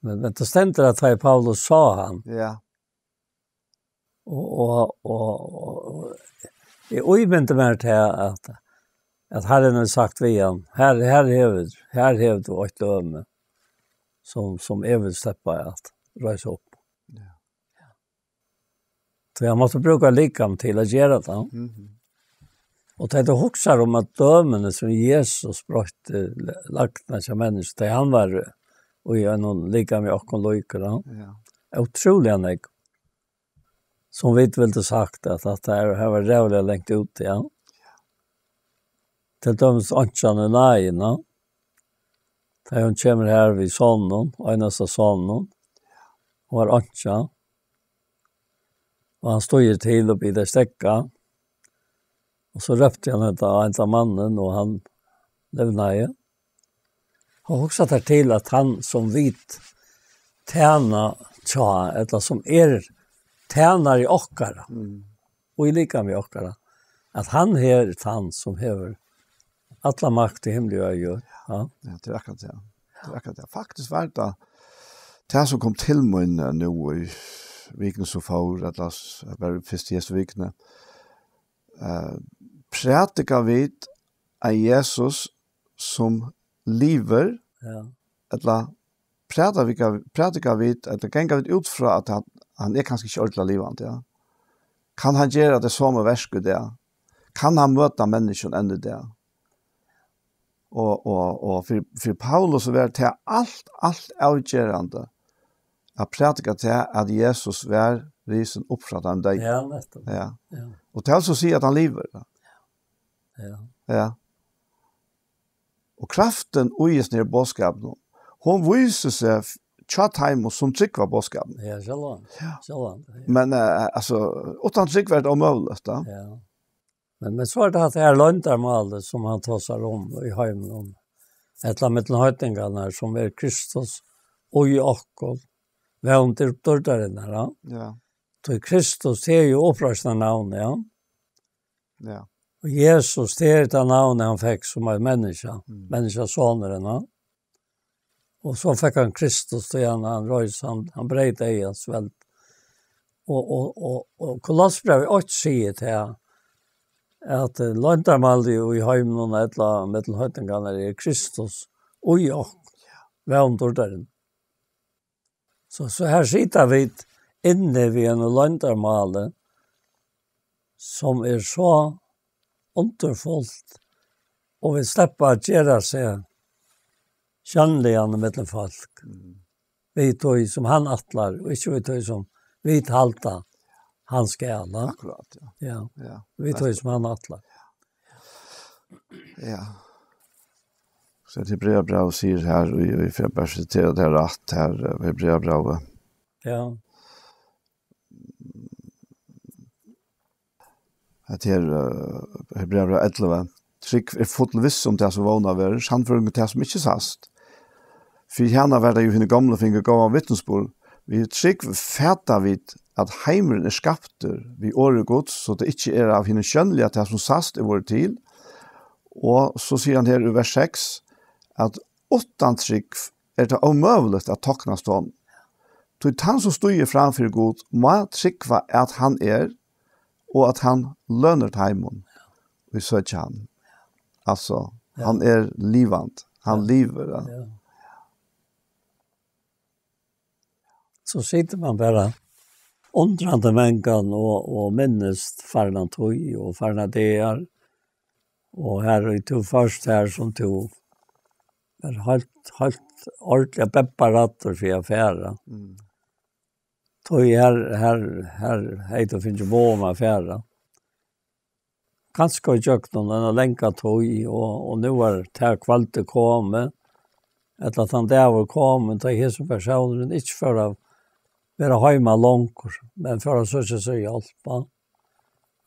Men, men tað stendur at tá Paulus sá hann. Ja. Og, og, og, og, og eg ímyndi mær til at, at Harrin hevur sagt við hann, her, her hevur, her hevur tú eitt dømi, sum, sum eg vil sleppa at reisa upp. Ja. So hann mátti brúka likam til at gera tað. Mhm. Og tá tú hugsar um at dømini, sum Jesus broytti lagnar hjá menniskjum, tá hann var í einum likami okkum líkur, ja. Ja. Ótrúliga nógv. Sum vit vildu sagt at, at tað her, her var ræðuliga langt út, ja. Til dømis einkjan í Nain, ja. Tá hon kemur her við soninum, einasta soninum, og har einkja, og hann stígur til og biður tær steðga. Og so rópti hann hetta á henda mannin, og hann livnaði. Og hugsa tær til, at hann sum vit tæna hjá, ella sum er tænari okkara, Mm. og í likami okkara, at hann her er tann sum hevur alla makt í himli og á jørð. Ja. Ja, tað er akkurát tað. Tað er akkurát tað. Faktiskt var tað tað sum kom til mín, eh, nú í vikuni sum fór, ella s-, bara fyrst í hesi vikuni. Eh, prædika vit ein Jesus sum livir, Ja. ella prædika vit, prædika vit, ella ganga vit út frá, at hann, hann er kanska ikki ordiliga livandi, ja? Kann hann gera tey somu verk í dag? Kann hann møta menniskjum enn í dag? Og, og, og fyri, fyri Paulus var tað alt, alt avgerandi at prædika tað, at Jesus var risin upp frá teimum deyðu. Ja, nettupp. Ja. Ja. Og tað vil so siga, at hann livir. Ja. Ja. Og kraftin í hesum her boðskapinum, hon vísir seg f-, hjá teimum, sum trúgva boðskapinum. Ja, sjálvandi. Ja. Sjálvandi, ja. Men, eh, altso, uttan trúgv er tað ómøguligt, ja. Ja. Men, men so er tað hatta her loyndarmálið, sum hann tosar um í heiminum. Ella millum heidningarnar, sum er Kristus og í okkum, vón dýrdarinnar, ja. Ja. Tí Kristus, tað er jú uppreisnarnavn, ja. Ja. Og Jesus, tað er tað navn, hann fekk sum eitt menniskja, Mm. menniskjasonurin, ja. Og so fekk hann Kristus, tí hann, hann reis, hann, hann breyt eyðans veld. Og, og, og, og Kolossebrævið eitt sigur tað, at, eh, loyndarmálið í heiminum, ella millum heidningarnar, er Kristus, og í okkum, vón dýrdarinnar. So, so her sita vit inni við einum loyndarmáli, sum er so undurfult, og vit sleppa at gera seg sjónligan millum fólk. Mm. Við tí sum hann ætlar, og ikki við tí sum vit halda hann skal, ja. Akkurát, ja. Ja. Ja. Við tí sum hann ætlar. Ja. So Hebreabrævið sigur her, og eg, eg fer bara sitera tað rætt her, eh, Hebreabrævið. Ja. Hetta her, eh, Hebreabrævið ellivu. Trúgv er full viss um tað, sum vónað verður, sannføring um tað, sum ikki sæst. Fyri hana var tað jú, hini gomlu fingu góðan vitnisburð. Við trúgv fata vit, at heimurin er skaptur við orði Guds, so tað ikki er av hinum sjónliga, tað sum sæst er vorðið til. Og so sigur hann her í vers seks, at uttan trúgv er tað ómøguligt at toknast honum. Tí tann, sum stígur fram fyri Gud, má trúgva, at hann er, og at hann lønir teimum, ið søkja hann. Altso, Ja. hann er livandi. Hann Ja. livir, ja. Ja. So situr man bara undrandi mangan og, og minnist farna tíð og farna dagar. Og her í tú først her, sum tú er heilt, heilt ordiliga bebbaræddur fyri at fara. Mm. Tí her, her, her hevði tú fingið boð um at fara. Kanska í gjøgnum eina langa tíð, og, og nú er tað kvøldið komið, ella tann dagur komin, tá hesin persónurin ikki fer at vera heima longur, men fer at søkja sær hjálp, ja.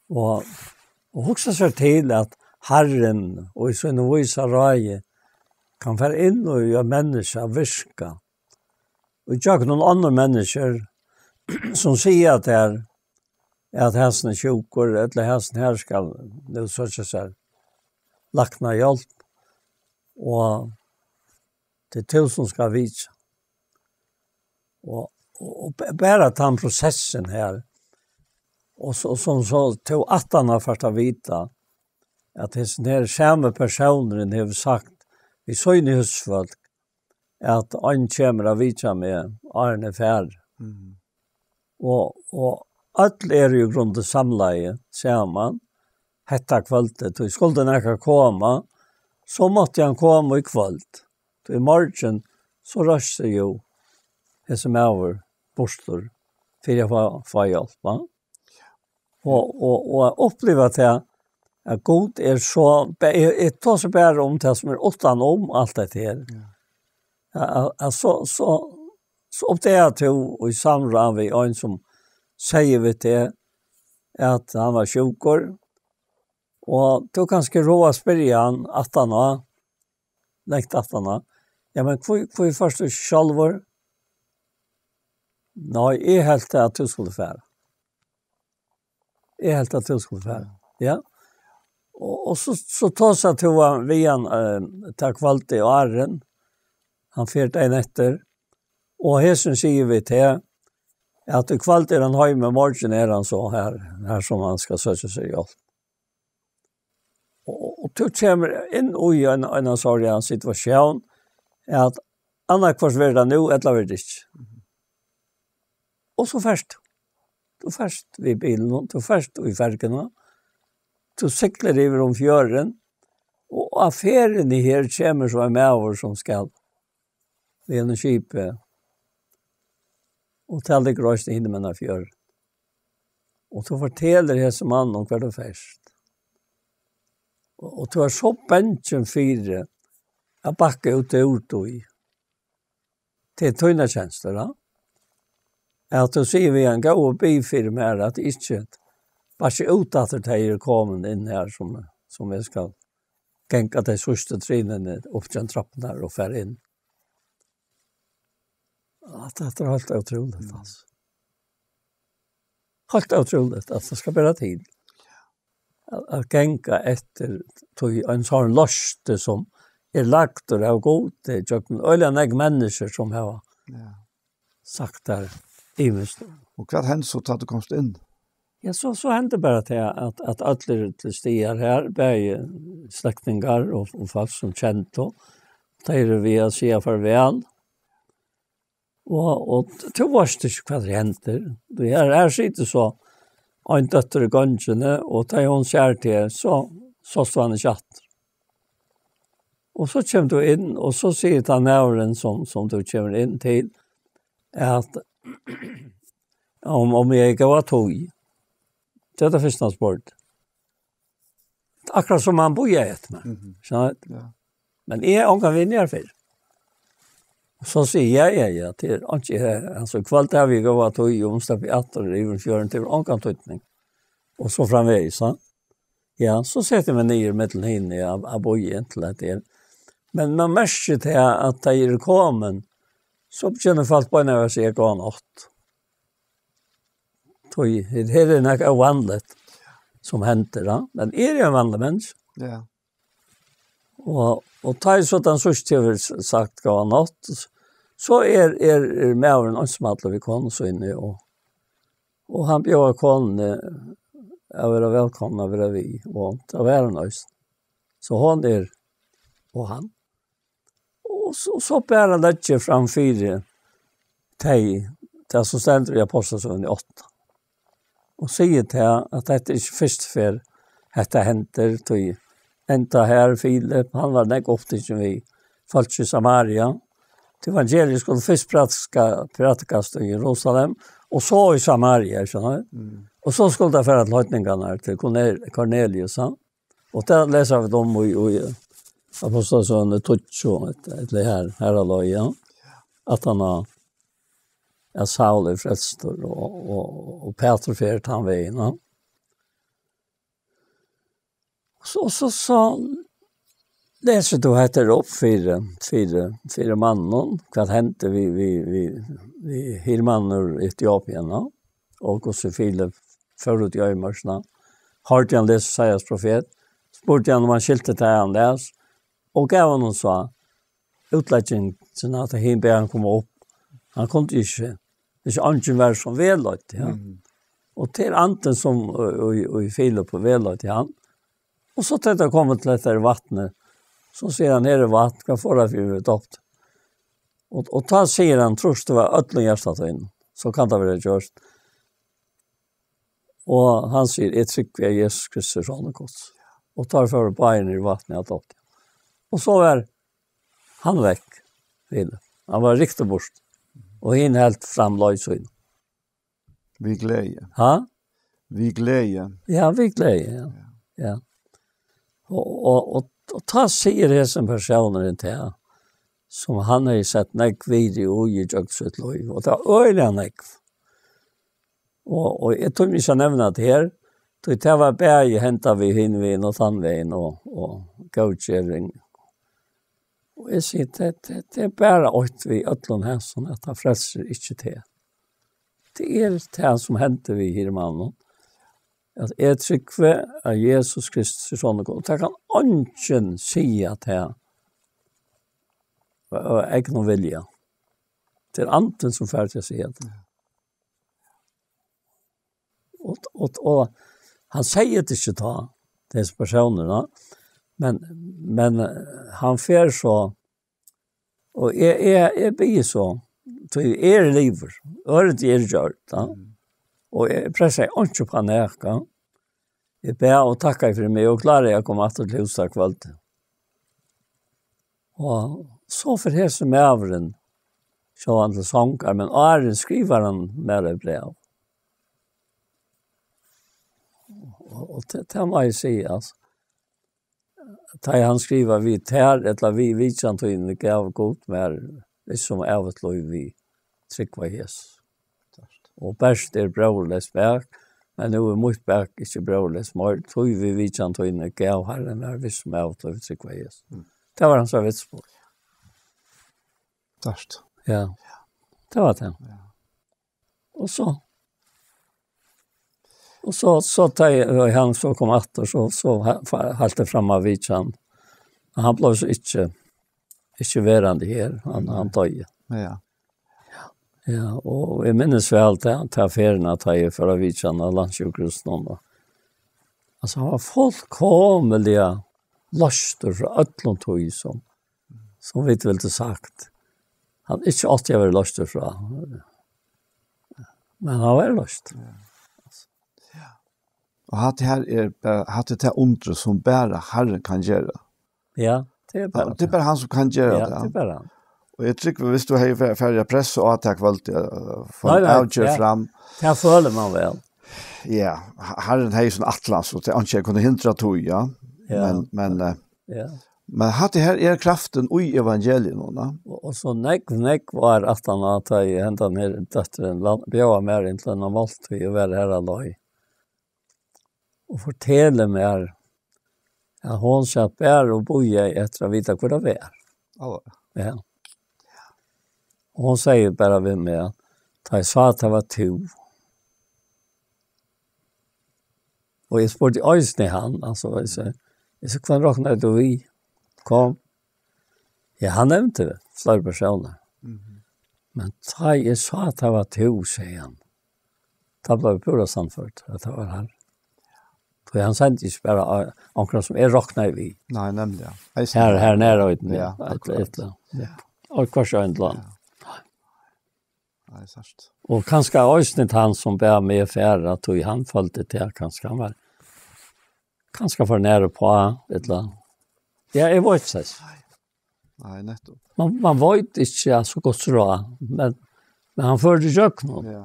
Og, Og hugsa sær til, at Harrin og í sínum vísa ráði kann fara inn og í eitt menniskja virka. Og gjøgnum onnur menniskju, sum siga tær, at hasin er sjúkur, ella hasin her skal nú søkja sær læknahjálp, og tað er tú, sum skal vitja. Og, og, og b-, bara tann prosessin her, og so, sum so tú aftaná fært at vita, at hesin her sami persónurin hevur sagt við síni húsfólk, at ein kemur at vitja meg, áðrenn eg fari. Og, og øll eru í grundi samlaði saman hetta kvøldið, tí skuldi nakar koma, so mátti hann koma í kvøld. Tí í morgin, so reisti jú hesi maður burtur fyri at fáa, fáa hjálp, va? Og, og, og at uppliva tað, at Gud er so, be-, eg, eg tosi bara um tað sum er uttan um alt hetta her. Ja. Ja, al-, al-, so, so, so uppdagar tú í samráð við ein sum sigur við teg at hann var sjúkur, og tú kanska ráð at spyrja hann aftaná, langt aftaná: "Ja, men hví, hví fórt tú ikki sjálvur?" "Nei, eg helt at tú skuldi fara. Eg helt at tú skuldi fara." Ja. Og, og so, so tosar tú við hann, eh, tað kvøldið áðrenn, hann fer dagin eftir, og hesin sigur við teg, at í kvøld er hann heima, í morgin er hann so her, her sum hann skal søkja sær hjálp. Og, og, og tú kemur inn í ein, ein sorg, ein situatión, at annaðhvørt verður tað nú, ella verður tað ikki. Og so fert tú. Tú fert við bilinum, tú fert í ferjuna, tú siglir yvir um fjørðin, og á ferðini her kemur so ein maður sum skal við einum skipi, og tað liggur eisini hinumegin fjørð. Og tú fortelur hesum manninum hvar tú fert. Og, og tú ert so bangin fyri at bakka út úr tí. Til tínar kenslur, ja. At tú sigur við hann: "Góði, bið fyri mær, at ikki bakki út aftur, tá eg eri komin inn her, sum, sum eg skal ganga tey síðstu trinini upp til trappurnar og fara inn." At hetta er heilt ótrúligt, altso. Heilt ótrúligt, at tað skal bera til. At, at ganga eftir tí ein sånn løfti sum er lagdur av Gudi, gjøgnum øgiliga nógv menniskju sum hava Ja. sagt tær ymiskt. Og hvat hendi so, tá tú komst inn? Ja, so, so hendi bara tað, at, at allir til staðar her, bæði slæktingar og, og fólk sum kendu, tey eru við at siga farvæl. Og, og tú veitst ikki, hvat hendir. Tú, her, her situr so ein dóttir í gongini, og tá hon sær teg, so sást tú hana ikki aftur. Og so kemur tú inn, og so sigur tann maðurin, sum, sum tú kemur inn til, at um, um eg gav av tí. Tað er tað fyrsta, hann spurdi. Akkurát sum hann bíðaði eftir mær. Mhm. Skilur tú? Ja. Men eg havi ongan vin her fyrr. Og so sigi eg: "Ja, ja, ja, tað er ikki her." Altso, í kvøld havi eg gav av tí, og hon slapp aftur yvir fjørðin, tað hevur ongan týdning. Og so framvegis, ja. Ja, so seti eg meg niður millum hini, ja, og bíði inntil at tað er. Men man merkir tað, at tá eg eri komin, so begynna fólk beinanvegin at siga: "Góða nátt." Tí her, her er nakað óvanligt sum hendir, ja. Men eg eri ein vanligur menniskja. Ja. Og, og tá eg so tann síðsti hevur s-, sagt góða nátt, so er, er, er maðurin einsamallur við konu síni, og, og hann bjóðar konuni at vera vælkomna at vera við, og tað var hon eisini. So hon er, og hann. Og so, so bara leggi eg fram fyri tey, tað sum stendur í Ápostlasøguni átta. Og sigi tað, at hetta er ikki fyrstu ferð, hetta hendir, tí enda her, Filip, hann var nógv upptikin við fólki í Samaria. Tí evangeliið skuldi fyrst prædika-, prædikast í Jerusalem, og so í Samaria, skilur tú? Mm. Og so skuldi tað fara til heidningarnar, til Kornel-, Kornelius, ja. Og tað lesa vit um í, í Ápostlasøguni tíggju, ella her, her á leið, ja. At hann har, at Saul er frelstur, og, og, og Pætur fer tann vegin, ja. So, so, so lesur tú hetta her upp fyri, fyri, fyri manninum, hvat hendi við, við, við, við hirðmannin úr Etiopien, no? Og hvussu Filip fór út í oyðimørkina. Hoyrdi hann lesa Jesajas profet, spurdi hann um hann skilti tað hann las, og gav honum so útleggingina at hin bað hann koma upp. Hann kundi ikki, hvis eingin var sum vegleiddi, ja. Mhm. Og til andin sum, og, og, og Filip vegleiddi hann. Og so tá tey koma til hetta her vatnið, so sigur hann: "Her er vatn, hvat fara vit fyri at verða doypt?" Og, og tá sigur hann: "Trýrt tú av øllum hjarta tínum, so kann tað verða gjørt." Og hann sigur: "Eg trúgvi, at Jesus Kristus er Sonur Guds." Og tá fóru báðir niður í vatnið at doypast. Og so var hann vekk, Filip. Hann var ryktur burt. Og hin helt fram leið sín. Við gleði. Ha? Við gleði. Ja, við gleði, ja. Ja. Ja. Og, og, og, og tá sigur hesin persónurin til, sum hann hevði sett nógv virði í, í gjøgnum sítt lív. Og tað var øgiliga nógv. Og, og eg tími ikki at nevna tað her, tí tað var bæði henda við hin vegin og tann vegin og, og góðgering. Og eg sigi, tað, tað, tað er bara eitt við øllum hesum, at hann frelsir ikki teg. Tað er tað sum hendi við hirðmanninum, at eg trúgvi, at Jesus Kristus er Sonur Guds. Og tað kann eingin siga tað av, av egnum vilja. Tað er andin sum fær teg at siga tað. Og, og, og hann segði tað ikki tá, hesin persónurin, ja. Men, men, eh, hann fer so, og eg, eg, eg biði so, tí eg eri liðugur, ørindið er gjørt, ja. Mm. Og eg pressaði einki upp á nakað. Eg bað og takkaði fyri meg og kláraði at koma aftur til hús tað kvøldið. Og so fer hesin maðurin, sjálvandi til songar, men áðrenn skrivar hann mær eitt bræv. Og, og tað, tað má eg siga, altso. Tá hann skrivar: "Við tær, ella við vitjan tíni, gav Gud mær, vissa um ævigt lív við trúgv á Jesus. Og bert er bróðurleyst bak, men nú er mítt bak ikki bróðurleyst meir, tí við vitjan tíni gav Harrin mær vissa um ævigt lív við trúgv á Jesus." Mm. Tað var hansara vitnisburður. Sterkt. Ja. Tað var tað. Ja. Og so, og so, so tá eg, og hann so kom aftur, so, so ha-, fa-, helt eg fram av vitjan. Men hann bleiv so ikki, ikki verandi her. Hann, hann doyði. Ja. Ja, og eg minnist væl til, til ferðina, tá eg fór av vitjan av landssjúkrahúsinum. Altso, hann var fullkomiliga loystur frá øllum tí sum, sum vit vildu sagt, hann ikki átti at vera loystur frá. Men hann var loystur. Ja. Ja. Og hatta her er bara, hatta er tað undrið sum bara Harrin kann gera. Ja, tað er bara, tað er bara hann sum kann gera tað. Ja, tað er bara hann. Og eg trúgvi, viss tú hevði fer-, farið at pressa á tað kvøldið, eh, fáa eina avgerð fram. Nei, nei, tað, tað følir man væl. Ja, Ha-, Harrin hevði sín ætlan, so tað er ikki, eg kundi hindra tí, ja. Ja. Men, men, eh, ja. Men hatta her er kraftin í evangelium, va? Og, og so nógv, nógv ár aftan á, tá ið hendan her dóttirin la-, bjóðaði mær inn til eina máltíð og var har á leið. Og fortelur mær, at hon sat bara og bíðaði eftir at vita, hvør tað var. Á. Ja. Og hon segði bara við meg, at tá eg sá, at tað var tú, og eg spurdi eisini hann, altso, eg sá, eg sá, hvønn roknaði tú við? Kom. Ja, hann nevndi fleiri persónar. Mhm. Men tá eg sá, at tað var tú, segði hann, tá bleiv eg púra sannførdur, at tað var hann. Tí hann sendi ikki bara á onkran, sum eg roknaði við. Nei, nemliga. Eisini. Her, her nær á Oynni, ja, ja, akkurát. Eitt, eitt, ja. Og hvørt øðrum. Ja. Nei, sært. Og kanska eisini tann sum bað meg fara, tí hann føldi tað, kanska hann var kanska for nær uppá, ella. Ja, eg veit ikki. Nei. Nei, nettupp. Man, man veit ikki, ja, so gott so ráð, men, men hann førdi ígjøgnum. Ja.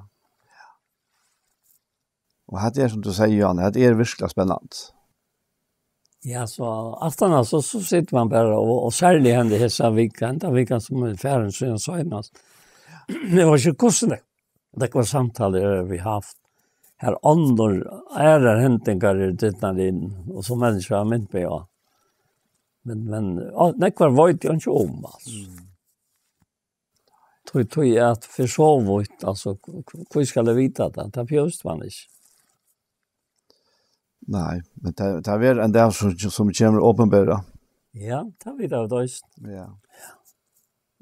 Og hatta er, sum tú sigur, Johan, hatta er virkuliga spennandi. Ja, so aftaná, so, so situr man bara, og, og serliga henda hesa vikan, henda vikan sum er farin síðan seinast. Eg veit ikki, hvussu nógv, nógvar samtalur vit hava havt. her andre, aðrar hendingar eru dritnar inn, og so menniskju har minni á. Men, men, og nógvar veit eg ikki um, altso. Mm. Tøy, tøy at for so vidt, altso, hví skal eg vita tað? Tað behøvist man ikki. Nei, men tað, tað er ein dag sum, sum kemur opinbera. Ja, tað vita vit eisini. Ja.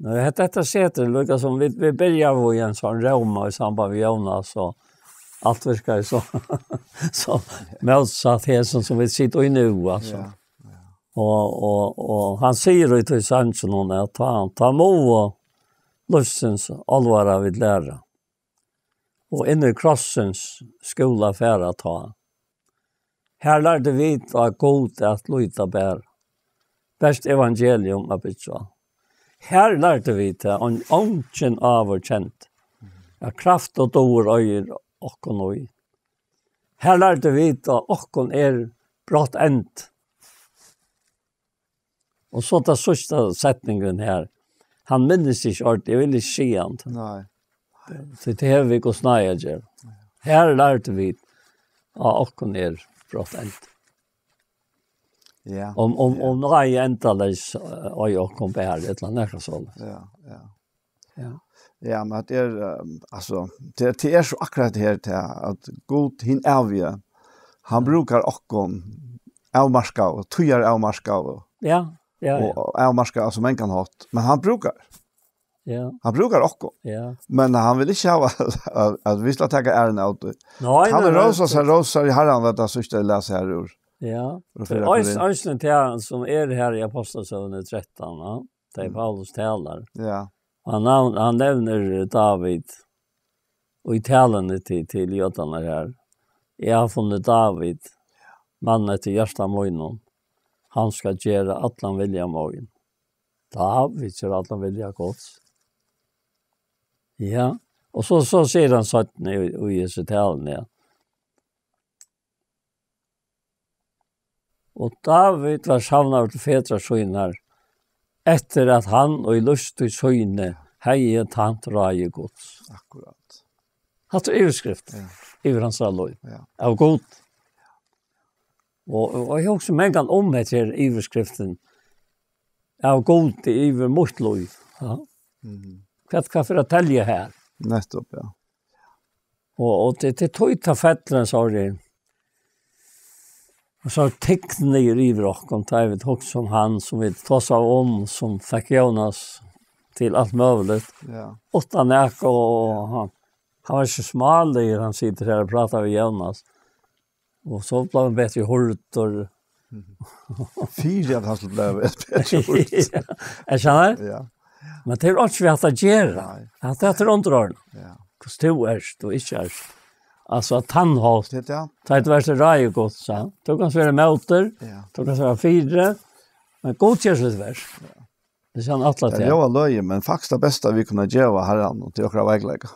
Nei, hetta, hetta setur, líka sum vit, vit byrja við ein sånn róma í samband við Jónas, og alt virkar so, so mótsatt her, sum, sum vit sita í nú, altso. Ja, ja. Og, og, og hann sigur í tí sangin, hon er, ta, ta móð og lívsins álvara vit læra. Og inn í krossins skúla fara tá. Her lærdu vit á Gud at líta bara. Bert evangelium at byggja á. Her lærdu vit tað, ein eingin áður kent. At kraft og dór eigur okkum í. Her lærdu vit, at okkum er brátt end. Og so ta síðsta setningurin her. Hann minnist ikki orðið, eg vil ikki siga hann. Nei. So tað hevur við Guds náði at gera. Her lærdu vit, at okkum er brátt end. Ja. Om, om, ja. Om náði endaleys, eh, og okkum ber, ella nakað soleiðis. Ja, ja. Ja. Ja, men at er, eh, altso, tað, tað er so akkurát her til at Gud, hin ævigi, hann brúkar okkum avmarkað, tíðaravmarkað, ja, ja, ja. Og avmarkað, altso, um ongan hátt. Men hann brúkar. Ja. Hann brúkar okkum. Ja. Men hann vil ikki hava at, at vit skal taka æran av tí. Nei, hann nei, nei, rósar seg, rósar í Harran, veit du, so ikki lesa her úr. Ja. Úr fyrra Korint. Eisini tað sum er her í Ápostlasøguni trettan, ja. Tað er Paulus talar. Ja. Hann, hann, hann nevnir David og í taluni til, til jødarnar her. Eg havi funnið David, mann eftir hjarta mínum. Hann skal gera allan vilja mín. David ger allan vilja Guds. Ja, og so, so sigur hann seinni í, í hesi taluni, ja. Og David var savnaður til fedrar sínar, eftir at hann í lívstíð síni hevði tænt ráði Guds. Akkurát. Hatta er yvirskrift, ja, yvir hansara lív. Ja. Av Gud. Og, og, og eg hugsi mangan um hetta her yvirskriftin, av Gud yvir mítt lív. Ja. Mhm. Hvat, hvat fer at telja her? Nettopp, ja. Og, og til, til tøy ta fellur ein sorg. Og so tikk niður yvir okkum, tá vit hugsa um hann, sum vit tosa um, sum fekk Jónas til alt møguligt. Ja. Uttan nakað, og hann, hann var ikki smáligur, hann situr her og pratar við Jónas. Og so bleiv hann betri hurdur. Fyri at hann skuldi blíva betri hurdur. Ja, eg skilji. Ja. Men tað er ikki við hatta at gera. Nei. At tað er undirordnað. Ja. Hvussu tú ert, tú ikki ert. Altso, at hann hevur. Tað er tað. Tað er tvert í ráði Guds, ja. Tú kanst vera móti, ja, tú kanst vera fyri, men Gud ger sítt verk. Ja. Tað er hann ætlar til. Tað ljóðar løgið, men faktiskt tað besta vit kunnu geva Harranum, og til okkara veikleika.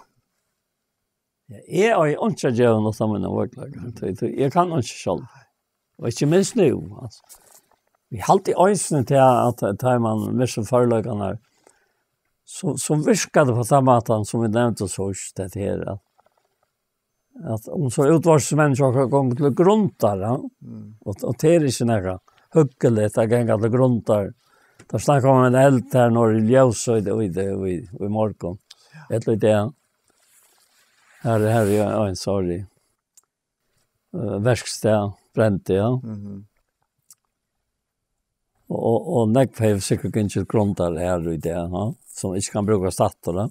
Ja, eg havi einki at geva nokk av mínum veikleika. Tí, tí, eg kann einki sjálv. Og ikki minst nú, altso. Vit halda eisini til at, at tá man missir førleikarnar, so, so virkar tað á tann mátan sum vit nevndu síðst, hetta her, at, at um so útvarsmenniskja okkara gongur til grundar, ja? Mm. Og, og tað er ikki nakað hugnaligt at ganga til grundar. Tá snakka um ein eld her norðuri í Ljósá í, í, í, í morgun. Ella í dag. Her, her er ein, sorry. Eh, verkstað, brendi, ja. Mhm. Og, og, og nógv hevur sikkurt gingið til grundar her í dag, ja, sum ikki kann brúkast aftur, ja.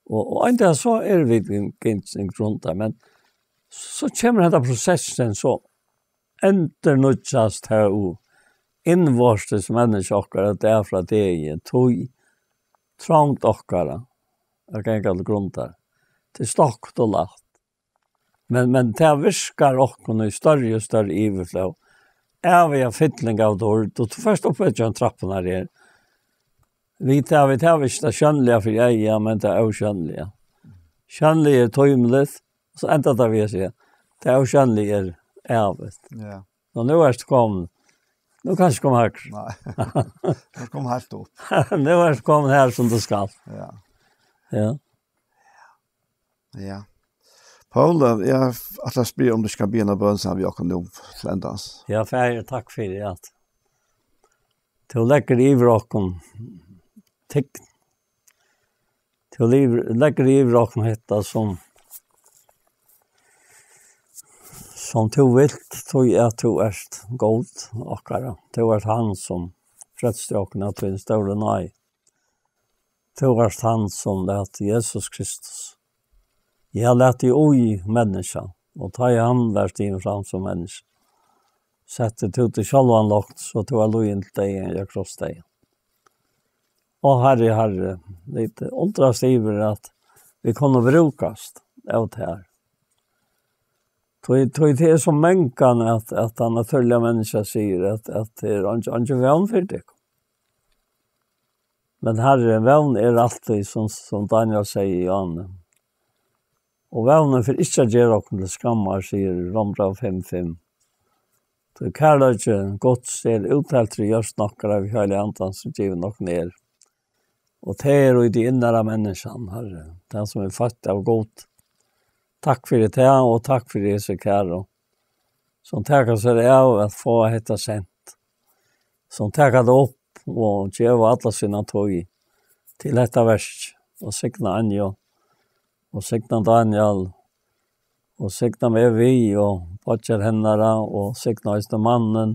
Og, og ein dag so eru vit gingin til grundar, men so kemur henda prosessin, so endurnýggjast her og innvortis menniskja okkara dag frá degi, tí trongd okkara at ganga til grundar. Tað er stokt og lætt. Men, men tað virkar okkum í størri og størri yvirflóð. Æviga fylling av dýrd, og tú fert upp eftir ein trappur her. Vit hava, vit hava ikki tað sjónliga fyri eyga, men tað ósjónliga. Sjónliga er tímiligt, so endar tað við at siga, tað ósjónliga er ævigt. Ja. Og nú ert tú komin, nú kanst tú koma hægri. Nei. Nú ert tú komin heilt upp. Nú ert tú komin her sum tú skalt. Ja. Ja. Ja. Paul, eg ætli at spyrja um tú ikki kann biðja eina bøn saman við okkum nú til endans. Ja, Faðir, takk fyri at tú leggur yvir okkum tign. Tú livir, leggur yvir okkum hetta sum, sum tú vilt, tí at tú ert góð okkara. Tú ert hann sum frelsti okkum av tín stóru náði. Tú ert hann sum læt Jesus Kristus. Ja, læt teg í menniskja, og tá ið hann var stigin fram sum menniskja, setti tú teg sjálvan lágt, so tú var lýðin til deyðan, ja, krossdeyðan. Ó, Harri, Harri, vit undrast yvir, at vit kunnu brúkast av tær. Tí, tí tað er so mangan, at, at tað natúrliga menniskja sigur, at, at tað er eingin, eingin vón fyri tykkum. Men Harri, vón er altíð, sum, sum Daniel segði í áðni. Og vónin fer ikki at gera okkum til skammar, sigur Rómbræv fimm fimm. Tí kærleiki Guds er útheltur í hjørtum okkara við Heilaga Andanum, sum givin okkum er. Og tað er í tí innara menniskjan, Harri, tað sum er føtt av Gud. Takk fyri tað, og takk fyri hesi kæru, sum taka sær av at fáa hetta sent, sum taka tað upp og geva alla sína tíð til hetta verk, og signa Anju, og signa Daniel, og signa meg við, og beiggjar hennara, og signa eisini mannin,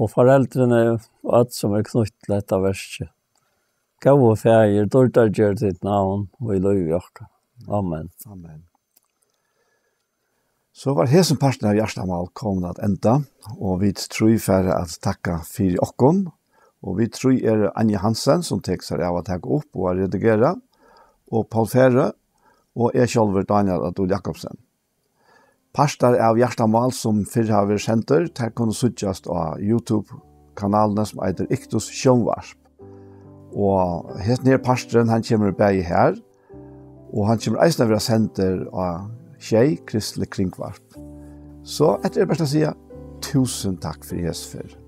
og foreldrini, og øll, sum eru knýtt til hetta verkið. Góði Faðir, dýrdargjør títt navn og í lívi okkara. Amen. Amen. So var hesin parturin av Hjartamál komin at enda, og vit trý fara at takka fyri okkum. Og vit trý eru Anja Hansen, sum tekur sær av at taka upp og at redigera, og Poul Færø, og eg sjálvur, Daniel Adol Jakobsen. Partar av Hjartamál, sum fyrr hava verið sendir, tær kunnu síggjast á YouTube-kanalini, sum eitur Iktus Sjónvarp. Og hesin her parturin, hann kemur bæði her, og hann kemur eisini at vera sendur á Sjey, Kristiligt Kringvarp. So, eftir er bert at siga túsund takk fyri hesa ferð.